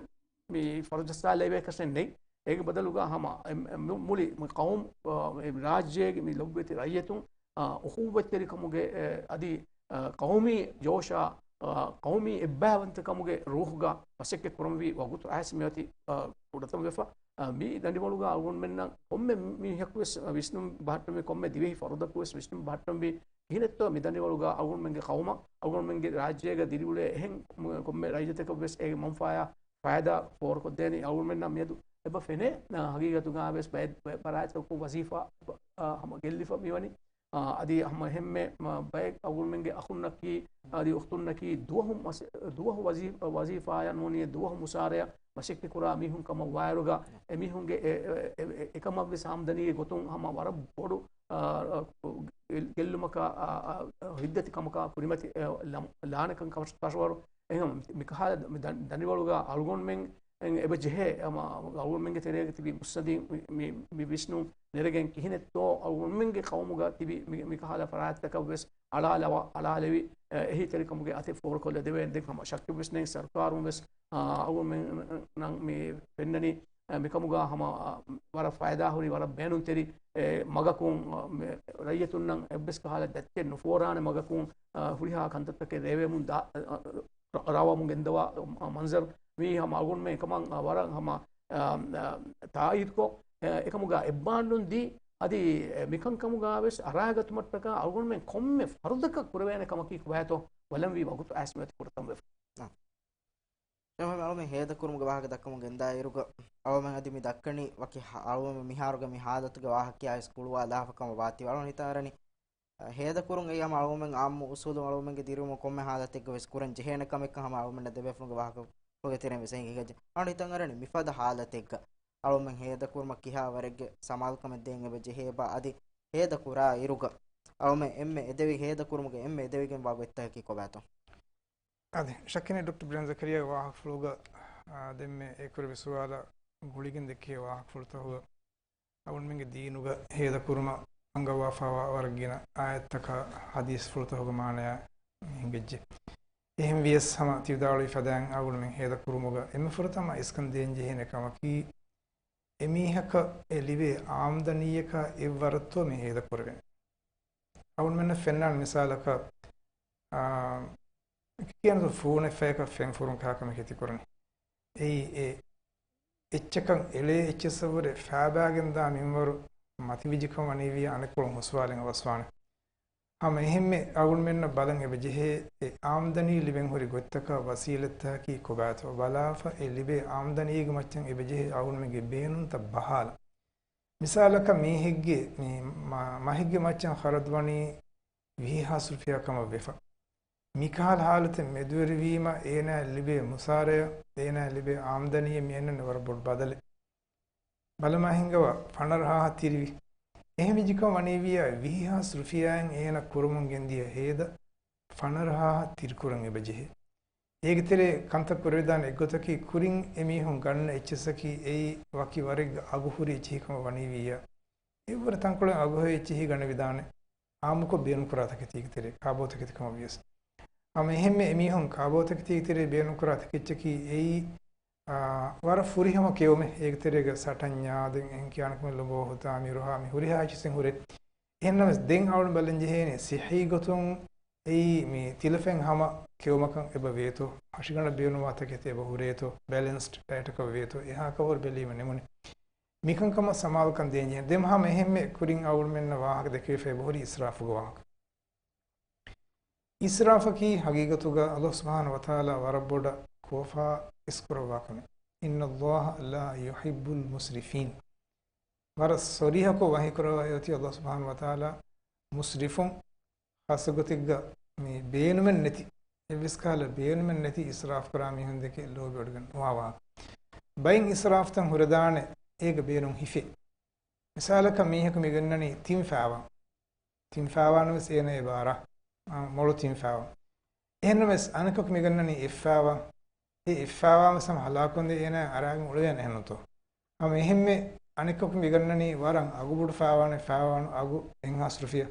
މި ފަރުޖައްސާލެވޭކަށެއް ނެތް. އޭގެ ބަދަލުގަ ހަމަ އެ، އެ، މު-، މުޅި މި ޤައުމު، އަ، އެ ރާއްޖޭގެ މި ލޮބުވެތި ރައްޔިތުން، އަ، އުޚުއްވަތްތެރިކަމުގެ، އެ، އަދި، އަ، ޤައުމީ ޖޯޝާ، އަ، ޤައުމީ އެއްބައިވަންތަކަމުގެ ރޫޙުގަ މަސައްކަތް ކުރަންވީ ވަގުތު އައިސް މިއޮތީ، އަ، ކުޑަތަން ވެފަ. އަ، މި ދަނޑިވަޅުގަ އަޅުގަނޑުމެންނަށް ކޮންމެ މީހަކުވެސް ވިސްނުން ބަހައްޓަންވީ، ކޮންމެ ދިވެހި ފަރުދަކުވެސް ވިސްނުން ބަހައްޓަންވީ، ކިހިނެއްތޯ މި ދަނޑިވަޅުގަ އަޅުގަނޑުމެންގެ ޤައުމަށް، އަޅުގަނޑުމެންގެ ރާއްޖޭގަ ދިރިއުޅޭ އެހެން ކޮންމެ ރައްޔިތަކަށް ވެސް އޭގެ މަންފާޔާ ފައިދާ ފޯރުކޮށްދޭނީ. އަޅުގަނޑުމެންނަށް މިއަދު އެބަ ފެނޭ، އަ، ހަގީގަތުގަ ވެސް ބައެއް ބަ-، ބަރާތްތަކުން ވަޒީފާ، އަ، ހަމަ ގެއްލިފަ މިވަނީ. އަ، އަދި ހަމަ އެހެންމެ، މަ-، ބައެއް އަޅުގަނޑުމެންގެ އަޚުންނަކީ، އަދި އުޚްތުންނަކީ ދުވަހު މަސް-، ދުވަހު ވަޒީ-، ވަޒީފާޔަށް ނޫނީ ދުވަހު މުސާރަޔަށް މަސައްކަތް ކުރާ މީހުން ކަމަށް ވާއިރުގަ، އެމީހުންގެ އެ، އެ، އެ، އެ، އެކަމަށްވެސް އާމްދަނީގެ ގޮތުން ހަމަ ވަރަށް ބޮޑު، އާ، ގެ-، ގެއްލުމަކާ، އާ، އާ، ހިތްދަތި ކަމަކާ ކުރިމަތި، އެ، ލަ-، ލާނެކަން ކަށަ-، ކަށަވަރު. އެހެން މިކަހަލަ މި ދަން-، ދަނިވަޅުގަ އަޅުގަނޑުމެން އެބަ ޖެހޭ، އަޅުގަނޑުމެންގެ ތެރޭގަ ތިބި މުއްސަނދި މި، މި، މި ވިސްނުން ނެރެގެން ކިހިނެއްތޯ އަޅުގަނޑުމެންގެ ޤައުމުގަ ތިބި މި، މިކަހަލަ ފަރާތްތަކަށްވެސް އަޅާލަވާ، އަޅާލެވި، އެ، އެހީތެރިކަމުގެ އަތެއް ފޯރުކޮށްލަ ދެވޭނެ. ދެން ހަމަ ޝައްކެއްވެސް ނެތް ސަރުކާރުންވެސް، އާ، އަޅުގަނޑުމެންނަށް މި ފެންނަނީ، އެ، މިކަމުގަ ހަމަ، އާ، ވަރަށް ފައިދާހުރި، ވަރަށް ބޭނުންތެރި، އެ، މަގަކުން، އާ، މެ-، ރައްޔިތުންނަށް އެއްވެސް ކަހަލަ ދަތިއެއް ނުފޯރާނެ މަގަކުން، އާ، ހުރިހާ ކަންތައްތަކެއް ރޭވެމުން ދާ-، އަ، އަ، ރ-، ރާވަމުން ގެންދަވާ، މަ-، މަންޒަރު މީ ހަމަ އަޅުގަނޑުމެން އެކަމަށް، އަ، ވަރަށް ހަމަ، އާ، އާ، ތާއީދުކޮށް، އެ، އެކަމުގަ އެއްބާންޑުން ދީ، އަދި، އެ، މިކަންކަމުގަވެސް އަރާގަތުމަށްޓަކާ އަޅުގަނޑުމެން ކޮންމެ ފަރުދަކަށް ކުރެވޭނެ ކަމަކީ ކޮބާތޯ ބަލަންވީ ވަގުތު އައިސް މިއޮތީ ފުރަތަމަ ވެފަ. ޝަމީމް، އަޅުމެން ހޭދަކުރުމުގެ ވާހަކަ ދައްކަމުން ގެންދާއިރުގަ، އަޅުމެން އަދި މި ދައްކަނީ ވަކި ހާ-، އަޅުމެން މިހާރުގެ މި ހާލަތުގެ ވާހަކައާ އިސް ގުޅުވާލާފަ ކަމަށް ވާތީ. އަޅުގަނޑު ހިތަށް އަރަނީ، އަ، ހޭދަކުރުން އެއީ ހަމަ އަޅުގަނޑުމެން އާއްމު އުސޫލުން އަޅުގަނޑުމެންގެ ދިރިއުޅުމުން ކޮންމެ ހާލަތެއްގަ ވެސް ކުރަން ޖެހޭނެ ކަމެއްކަން ހަމަ އަޅުގަނޑަށް ދެބޭފުޅުންގެ ވާހަކަ ފުޅުގެ ތެރެއިން ވެސް އެނގިގަތްޖެ. އަޅުގަނޑު ހިތަށް އަރަނީ މިފަދަ ހާލަތެއްގަ އަޅުމެން ހޭދަކުރުމަށް ކިހާ ވަރެއްގެ ސަމާލުކަމެއް ދޭން އެބަ ޖެހޭބާ އަދި ހޭދަ ކުރާ އިރުގަ އަޅުމެން އެންމެ އެދެވި ހޭދަކުރުމުގެ އެންމެ އެދެވިގެންވާ ގޮތްތަކަކީ ކޮބާތޯ؟ އަދި ޝައްކެއް ނެތް ޑޮކްޓަރ ބްރެން ޒަކަރިޔާގެ ވާހަކަފުޅުގަ، އާ، ދެންމެ އެ ކުރެއްވި ސުވާލަށް ގުޅިގެން ދެއްކި ވާހަކަފުޅުތަކުގަ އަޅުގަނޑުމެންގެ ދީނުގަ ހޭދަކުރުމަށް އަންގަވާފައިވާ ވަރަށް ގިނަ އާޔަތްތަކާ ޙަދީޘްފުޅުތަކުގެ މާނަޔާ ހިނގައްޖެ. އެހެން ވިޔަސް ހަމަ ތި ވިދާޅުވި ފަދައިން އަޅުގަނޑުމެން ހޭދަކުރުމުގަ އެންމެ ފުރަތަމަ އިސްކަން ދޭން ޖެހޭނެ ކަމަކީ، އެމީހަކަށް އެ ލިބޭ އާމްދަނީއަކާ އެއްވަރަށްތޯ މި ހޭދަ ކުރެވެން. އަޅުގަނޑުމެންނަށް ފެންނާނެ މިސާލަކަށް، އާ، ކިޔަން ފޫނެއް ފަޔަކަށް ފެން ފުރުން ކާކަމެއް ކެތިކުރަނީ. އެއީ އެ އެއްޗަކަށް އެޅޭ އެއްޗެއްސަށްވުރެ ފާބާގެންދާ މިންވަރު މަތިވެއްޖެކަމަށް ވަނީވިއްޔާ އަނެއްކޮޅުން ހުސްވާލެން އަވަސްވާނެ. ހަމަ އެހެންމެ އަޅުގަނޑުމެންނަށް ބަލަން އެބަޖެހޭ އެ އާމްދަނީ ލިބެން ހުރި ގޮތްތަކާ ވަސީލަތްތަކަކީ ކޮބާތޯ ބަލާފަ އެ ލިބޭ އާމްދަނީގެ މައްޗަށް އެބަޖެހޭ އަޅުގަނޑުމެންގެ ބޭނުންތައް ބަހާލަން. މިސާލަކަށް މީހެއްގެ މި މަ-، މަހެއްގެ މައްޗަށް ޚަރަދުވަނީ ވިހި ހާސް ރުފިޔާ ކަމަށް ވެފަ. މިކަހަލަ ހާލަތެއް މެދުވެރިވީމަ އޭނާއަށް ލިބޭ މުސާރަޔަށް، އޭނާއަށް ލިބޭ އާމްދަނީއެއް މި އަންނަނީ ވަރަށް ބޮޑު ބަދަލެއް. ބަލަމާ ހިނގަވާ، ފަނަރަ ހާހަށް ތިރިވި. އެހެންވެއްޖެކަމަށް ވަނީވިއްޔާ ވިހި ހާސް ރުފިޔާއިން އޭނަ ކުރަމުން ގެންދިޔަ ހޭދަ ފަނަރަ ހާހަށް ތިރިކުރަން އެބަޖެހޭ. އޭގެ ތެރޭ ކަންތައް ކުރެވިދާނެ އެއްގޮތަކީ ކުރިން އެމީހުން ގަންނަ އެއްޗިއްސަކީ އެއީ ވަކި ވަރެއްގަ އަގު ހުރި އެއްޗެހިކަމަށް ވަނީވިއްޔާ، އެއްވަރަށް ތަންކޮޅެއް އަގުހެޔޮ އެއްޗެހި ގަނެވިދާނެ. އާއްމުކޮށް ބޭނުންކުރާ ތަކެތީގެ ތެރޭ، ކާބޯތަކެތިކަމަށް ވިޔަސް. ހަމަ އެހެންމެ އެމީހުން ކާބޯތަކެތީގެ ތެރޭ ބޭނުންކުރާ ތަކެއްޗަކީ އެއީ، އާ، ވަރަށް ފުރިހަމަ ކެއުމެއް. އޭގެ ތެރޭގަ ސަޓަންޏާ ދެން އެހެން ކިޔާނެ ކަމެއް ލޮބޯ ހުތާ މިރުހާ މި ހުރިހާ އެއްޗިއްސެއް ހުރޭ. އެހެންނަމަވެސް ދެން އަޅުން ބަލަން ޖެހޭނެ ސިއްހީ ގޮތުން އެއީ މި ތިލަފަތް ހަމަ ކެއުމަކަށް އެބަ ވޭތޯ، ހަށިގަނޑަށް ބޭނުންވާ ތަކެތި އެބަ ހުރޭތޯ، ބެލެންސްޑް ޑައެޓަކަށް ވޭތޯ، އެހާ ކަވަރު ބެލީމަ ނިމުނީ. މިކަންކަމަށް ސަމާލުކަން ދޭންޖެހޭ. ދެން ހަމަ އެހެންމެ ކުރިން އަޅުގަނޑުމެންނަށް ވާހަކަ ދެކެވިފަ އެބަހުރި އިސްރާފުގެ ވާހަކަ. އިސްރާފަކީ ހަގީގަތުގަ އަލްލާހު ސުބްޙާނަހު ވަތަޢާލާ ވަރަށް ބޮޑަށް ކޯފާ އިސްކުރައްވާ ކަމެއް. إن الله لا يحب المسرفين. ވަރަށް ޞަރީޙަކޮށް ވަޙީކުރައްވާ އޮތީ އަލްލާހު ސުބްޙާނަހު ވަތަޢާލާ މުސްރިފުން، ޚާއްޞަ ގޮތެއްގަ މި ބޭނުމެއް ނެތި، އެއްވެސް ކަހަލަ ބޭނުމެއް ނެތި އިސްރާފު ކުރާ މީހުންދެކެ ލޯބިވެޑިގެން ނުވާ ވާހަކަ. ބައެއް އިސްރާފުތައް ހުރެދާނެ އޭގަ ބޭނުން ހިފޭ. މިސާލަކަށް މީހަކު މި ގަންނަނީ ތިން ފާވާ. ތިން ފާވާނުވެސް އޭނަ އެބަ އަރާ، އާ، މޮޅު ތިން ފާވާ. އެހެންނަމަވެސް އަނެކަކު މި ގަންނަނީ އެއް ފާވާ. އެ އެއް ފާވާވެސް ހަމަ ހަލާކުވަންދެން އޭނަ އަރާގެން އުޅެވޭނެ އެހެންނުތޯ؟ ހަމަ އެހެންމެ އަނެކަކު މި ގަންނަނީ ވަރަށް އަގުބޮޑު ފާވާނެ، ފާވާނު އަގު އެއްހާސް ރުފިޔާ.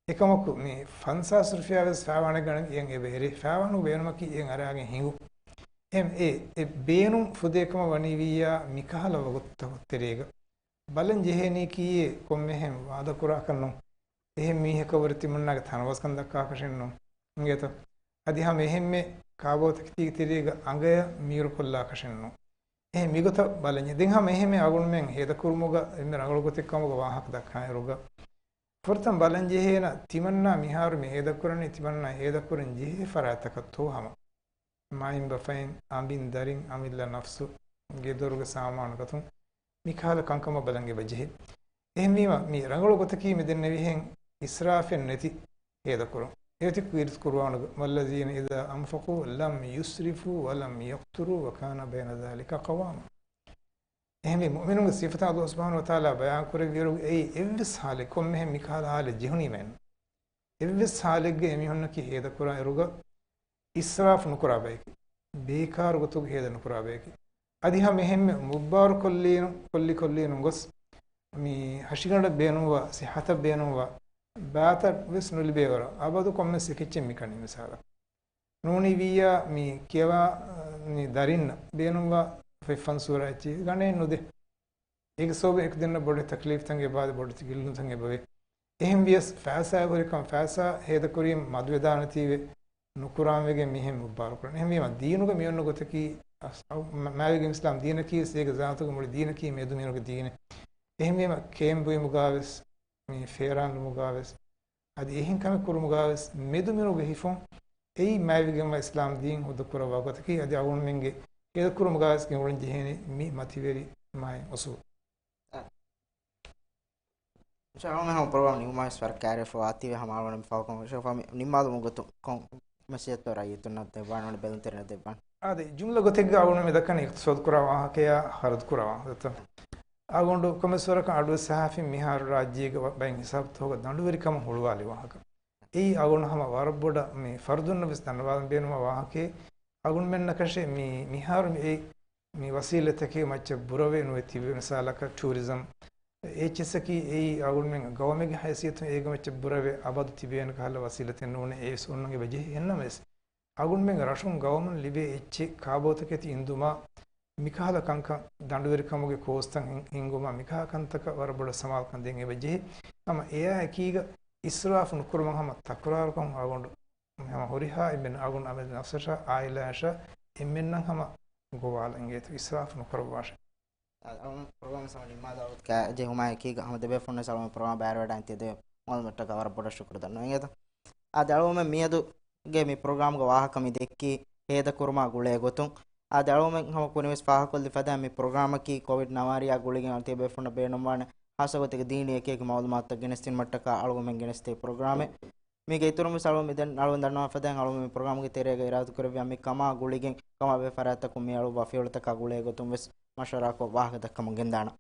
އެކަމަކު މި ފަންސާސް ރުފިޔާވެސް ފާވާނެ ގަނެވި އެއަށް އެބަ އެރޭ. ފާވާނު ބޭނުމަކީ އެއަށް އަރާގެން ހިނގު. އެހެން އެ، އެ ބޭނުން ފުދޭކަމަށް ވަނީވިއްޔާ މިކަހަލަ ވަގުތުތަކު ތެރޭގަ. ބަލަން ޖެހޭނީކީއޭ ކޮންމެހެން ވާދަކުރާކަށް ނޫން. އެހެން މީހަކަށްވުރެ ތިމަންނާގެ ތަނަވަސްކަން ދައްކާކަށެއް ނޫން. އިނގޭތަ؟ އަދި ހަމަ އެހެންމެ ކާބޯތަކެތީގެ ތެރޭގަ އަނގަޔަށް މީރުކޮށްލާކަށެއް ނޫން. އެހެން މިގޮތަށް ބަލަން ޖެ-، ދެން ހަމަ އެހެންމެ އަޅުގަނޑުމެން ހޭދަކުރުމުގަ އެންމެ ރަނގަޅު ގޮތެއް ކަމުގަ ވާހަކަ ދައްކާއިރުގަ، ފުރަތަމަ ބަލަން ޖެހޭނަ ތިމަންނާ މިހާރު މި ހޭދަކުރަނީ ތިމަންނާ ހޭދަކުރަން ޖެހޭ ފަރާތްތަކަށްތޯ ހަމަ. މައިންބަފައިން، އަނބިން ދަރިން، އަމިއްލަ ނަފްސު، ގެދޮރުގެ ސާމާނު ގަތުން މިކަހަލަ ކަންކަމަށް ބަލަން އެބަ ޖެހޭ. އެހެންވީމަ، މި ރަނގަޅު ގޮތަކީ މި ދެންނެވިހެން އިސްރާފެއް ނެތި ހޭދަކުރުން. އޭތި ކީރިތި ޤުރުއާނުގަ، "والذين إذا أنفقوا لم يسرفوا ولم يقتروا وكان بين ذلك قواما." އެހެންވީ، މުއުމިނުންގެ ސިފަތައް ﷲ ސުބްޙާނަހޫ ވަތަޢާލާ ބަޔާން ކުރެއްވިއިރު، އެއީ އެއްވެސް ޙާލެއް، ކޮންމެހެން މިކަހަލަ ޙާލެއް ޖެހުނީމައެއްނު. އެއްވެސް ޙާލެއްގަ އެމީހުންނަކީ ހޭދަކުރާ އިރުގަ އިސްރާފު ނުކުރާ ބަޔަކީ، ބޭކާރު ގޮތުގަ ހޭދަ ނުކުރާ ބަޔަކީ. އަދި ހަމަ އެހެންމެ މުއްބާރު ކޮށްލީނު، ކޮށްލި ކޮށްލީނު ގޮސް، މި ހަށިގަނޑަށް ބޭނުންވާ، ޞިއްޙަތަށް ބޭނުންވާ ބައިތައް ވެސް ނުލިބޭވަރަށް، އަބަދު ކޮންމެސް އެކެއްޗެއް މިކަނީ މިސާލަކަށް. ނޫނީ ވިއްޔާ މި ކިޔަވާ، މި ދަރިންނަށް ބޭނުންވާ ފޮތް ފަންސޫރާ އެއްޗެއް ގަނެ ނުދޭ. އޭގެ ސަބަބުން އެކުދިންނަށް ބޮޑެތި ތަކްލީފްތައް އެބައާދޭ، ބޮޑެތި ގިލުންތައް އެބަވޭ. އެހެން ވިޔަސް ފައިސާ ހުރިކަން، ފައިސާ ހޭދަކުރީމަ މަދުވެދާނެތީވެ ނުކުރާން ވެގެން މިހެން މުއްބާރު ކުރަން. އެހެންވީމަ ދީނުގަ މިއޮންނަ ގޮތަކީ، އަސް-، މަ-، މާވިގެން އިސްލާމް ދީނަކީ ވެސް އޭގެ ޒާތުގަ މުޅި ދީނަކީ މެދުމިނުގެ ދީނެއް. އެހެންވީމަ ކޭންބުއިމުގާ ވެސް، މި ފޭރާންލުމުގާ ވެސް، އަދި އެހެން ކަމެއް ކުރުމުގާ ވެސް މެދުމިނުގެ ހިފުން އެއީ މާވިގެންވާ އިސްލާމް ދީން ހުއްދަ ކުރައްވާ ގޮތަކީ. އަދި އަޅުގަނޑުމެންގެ ހޭދަކުރުމުގާ ވެސް ގެންގުޅެން ޖެހޭނީ މި މަތިވެރި މާތް އުސޫލް. އަޅުގަނޑު ހަމަ ޕްރޮގްރާމް ނިމުމާ ވެސް ވަރަށް ކައިރިވެފަ ވާތީވެ ހަމަ އަޅުގަނޑު މި ފަހު ކޮން ޝެފާ މި ނިންމާލުމުގެ ގޮތުން ކޮން މެސެޖެއްތޯ ރައްޔިތުންނަށް ދެއްވާނެ، އަޅުގަނޑު ބެލުންތެރިންނަށް ދެއްވާނެ؟ އާދެ، ޖުމްލަ ގޮތެއްގަ އަޅުގަނޑު މި ދައްކަނީ އިޤްތިޞާދު ކުރާ ވާހަކަޔާ ޚަރަދު ކުރާ ވާހަކަ. އަޅުގަނޑު ކޮންމެސް ވަރަކަށް އަޑުއެއްސައިފިން މިހާރު ރާއްޖޭގަ ވަ-، ބައެއް ހިސާބުތަކުގަ ދަނޑުވެރިކަމަށް ހުޅުވާލި ވާހަކަ. އެއީ އަޅުގަނޑު ހަމަ ވަރަށް ބޮޑަށް މި ފަރުދުންނަށް ވެސް ދަންނަވާލަން ބޭނުންވާ ވާހަކައެއް. އަޅުގަނޑުމެންނަކަށެއް މި މިހާރު މި އެ މި ވަސީލަތްތަކެއް މައްޗަށް ބުރަވެ ނުވެ ތިބި، މިސާލަކަށް ޓޫރިޒަމް އެއްޗެއްސަކީ އެއީ އަޅުގަނޑުމެން ގައުމެއްގެ ހައިސިއްޔަތުން އޭގެ މައްޗަށް ބުރަވެ އަބަދު ތިބޭނެ ކަހަލަ ވަސީލަތެއް ނޫނޭ. އެވެސް އޮންނަން އެބަ ޖެހޭ. އެހެންނަމަވެސް، އަޅުގަނޑުމެން ރަށުން ގައުމުން ލިބޭ އެއްޗެއް ކާބޯތަކެތި އިންދުމާ، މިކަހަލަ ކަންކަން ދަނޑުވެރިކަމުގެ ކޯސްތައް ހިން-، ހިންގުމާ، މިކަހަލަ ކަންތަކަށް ވަރަށް ބޮޑަށް ސަމާލުކަން ދޭން އެބަ ޖެހޭ. ހަމަ އެއާ އެކީގަ އިސްރާފު ނުކުރުމަށް ހަމަ ތަކުރާރުކަމުން އަޅުގަނޑު ހަމަ ހުރިހާ އެންމެން އަޅުގަނޑު އަމިއްލަ ނަފްސަށާ އާއިލާއަށާ އެންމެންނަށް ހަމަ ގޮވާލަން އިނގޭތޯ އިސްރާފު ނުކުރައްވާށޭ. އަޅުގަނޑު ޕްރޮގްރާމް ސަމަ ނިންމާލާ ގޮތަށް ޖެހުމާ އެކީގަ ހަމަ ދެބޭފުޅުންވެސް އަޅުގަނޑު ޕްރޮގްރާމް ބައިވެރިވެވަޑައިގެން ތިޔަ ދެ މައުލޫމަތަކަށް ވަރަށް ބޮޑަށް ޝުކުރު ދަންނަވަން އިނގޭތޯ. އާދެ، އަޅުގަނޑުމެން މިއަދުގެ މި ޕްރޮގްރާމްގެ ވާހަކަ މި ދެއްކީ ހޭދަކުރުމާ ގުޅޭ ގޮތުން. އާދެ، އަޅުގަނޑުމެން ހަމަ ކުރިންވެސް ފާހަގަކޮށްލި ފަދައިން މި ޕްރޮގްރާމަކީ ކޮވިޑް ނަވާރަޔާ ގުޅިގެން ތިޔަ ބޭފުޅުންނަށް ބޭނުންވާނެ ހާއްސަ ގޮތެއްގެ ދީނީ އެކި އެކި މައުލޫމާތުތައް ގެނެސްދިނުމަށްޓަކާ އަޅުގަނޑުމެން ގެނެސްދޭ ޕްރޮގްރާމެއް. މީގެ އިތުރުން ވެސް އަޅުގަނޑު މި ދެން އަޅުގަނޑު ދަންނަވާ ފަދައިން އަޅުގަނޑު މި ޕްރޮގްރާމްގެ ތެރޭގަ އިރާދަކުރެއްވިޔާ މި ކަމާ ގުޅިގެން ކަމާ ބެހޭ ފަރާތްތަކުން މި އަޅުއްވާ ފިޔަވަޅުތަކާ ގުޅޭ ގޮތުން ވެސް މަޝްވަރާކޮށް ވާހަކަ ދައްކަމުން ގެންދާނަން.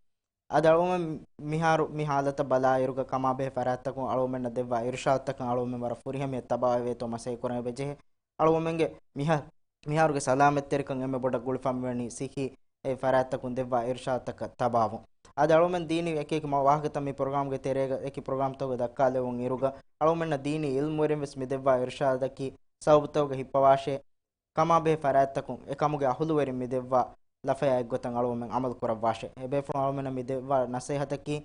އަދި އަޅުގަނޑުމެން މިހާރު މި ހާލަތަށް ބަލާއިރުގަ ކަމާ ބެހޭ ފަރާތްތަކުން އަޅުގަނޑުމެންނަށް ދެއްވާ އިރުޝާދުތަކަށް އަޅުގަނޑުމެން ވަރަށް ފުރިހަމަޔަށް ތަބާވެވޭތޯ މަސައްކަތް ކުރަން އެބަ ޖެހޭ. އަޅުގަނޑުމެންގެ މިހާ-، މިހާރުގެ ސަލާމަތްތެރިކަން އެންމެ ބޮޑަށް ގުޅިފަ މިވަނީ ސިއްހީ އެ ފަރާތްތަކުން ދެއްވާ އިރުޝާދުތަކަށް ތަބާވުން. އަދި އަޅުގަނޑުމެން ދީނީ އެކި އެކި މަ-، ވާހަކަތައް މި ޕްރޮގްރާމްގެ ތެރޭގަ އެކި ޕްރޮގްރާމްތަކުގަ ދައްކާލެވުން އިރުގަ، އަޅުގަނޑުމެންނަށް ދީނީ އިލްމުވެރިން ވެސް މި ދެއްވާ އިރުޝާދަކީ ސަބަބުތަކުގަ ހިއްޕަވާށޭ، ކަމާބެހޭ ފަރާތްތަކުން އެކަމުގެ އަހުލުވެރިން މި ދެއްވާ ލަފަޔާ އެއްގޮތަށް އަޅުގަނޑުމެން އަމަލު ކުރައްވާށޭ. އެބޭފުޅުން އަޅުގަނޑުމެންނަށް މި ދެއްވާ ނަސޭހަތަކީ،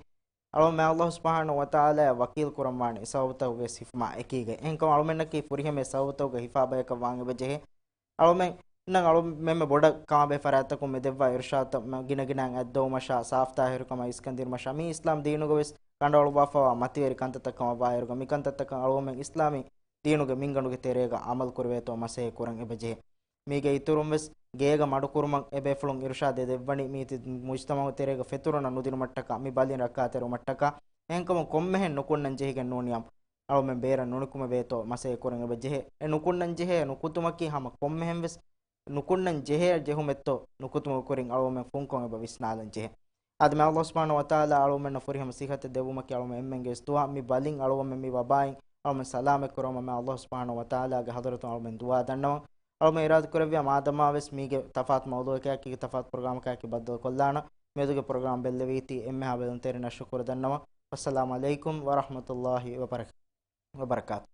އަޅުގަނޑުމެން އައްލާހު ސުބްޙާނަހޫ ވަތަޢާލާއަށް ވަކީލު ކުރަންވާނެ އެ ސަބަބުތަކުގެ ހިފުމާ އެކީގައި. އެހެންކަމުން އަޅުގަނޑުމެންނަކީ ފުރިހަމަ އެ ސަބަބުތަކުގަ ހިފާ ބަޔަކަށް ވާން އެބަ ޖެހޭ. އަޅުމެންނަށް އަޅުމެންމެ ބޮޑަށް ކަމާބެހޭ ފަރާތްތަކުން މި ދެއްވާ އިރުޝާދުތައް ގިނަގިނައިން އަތްދޮވުމަށާ، ސާފުތާހިރުކަމާ އިސްކަންދިނުމަށާ، މީ އިސްލާމް ދީނުގަވެސް ކަނޑައަޅުއްވާފައިވާ މަތިވެރި ކަންތައްތައް ކަމަށް ވާއިރުގަ، މިކަންތައްތަކަށް އަޅުމެން އިސްލާމީ ދީނުގެ މިންގަނޑުގެ ތެރޭގަ އަމަލު ކުރެވޭތޯ މަސައްކަތް ކުރަން އެބަ ޖެހޭ. މީގެ އިތުރުން ވެސް ގޭގަ މަޑުކުރުމަށް އެބޭފުޅުން އިރުޝާދެއް ދެއްވަނީ، މީތި މުޖްތަމަޢު ތެރޭގަ ފެތުރުންނަށް ނުދިނުމަށްޓަކާ، މި ބަލިން ރައްކާތެރިވުމަށްޓަކާ. އެހެންކަމުން ކޮންމެހެން ނުކުންނަން ޖެހިގެން ނޫނިއަމް އަޅުމެން ބޭރަށް ނުނިކުމެވޭތޯ މަސައްކަތް ކުރަން އެބަ ޖެހޭ. އެ ނުކުންނަން ޖެހޭ ނުކުތުމަކީ ހަމަ ކޮންމެހެން ވެސް ނުކުންނަން ޖެހޭ ޖެހުމެއްތޯ ނުކުތުމުގެ ކުރިން އަޅުމެން ފުންކޮށް އެބަ ވިސްނާލަން ޖެހޭ. އާދެ، މާތް އަލްލާހު ސުބްޙާނަހޫ ވަތަޢާލާ އަޅުމެންނަށް ފުރިހަމަ ސިއްހަތެއް ދެއްވުމަކީ އަޅުމެން އެންމެންގެ ވެސް ދުޢާ. މި ބަލިން އަޅުމެން މި ވަބާއިން އަޅުމެން ސަލާމަތް ކުރައްވަމުން މާތް އަލްލާހު ސުބްޙާނަހޫ ވަތަޢާލާގެ ޙަޟްރަތުން އަޅުމެން ދުޢާ ދަންނަވަން. އަޅުމެން އިރާދަ ކުރެއްވިޔާ މާދަމާ ވެސް މީގެ ތަފާތު މައުޟޫޢަކާއެކީގަ ތަފާތު ޕްރޮގްރާމަކާއެކީ ބައްދަލުކޮށްލާނަން. މިއަދުގެ ޕްރޮގްރާމް ބެއްލެވީތީ އެންމެހާ ބެލުންތެރިންނަށް ޝުކުރު ދަންނަވަން. ވައްސަލާމު ޢަލައިކުމް ވަރަޙްމަތުﷲި ވަބަރަކާތު.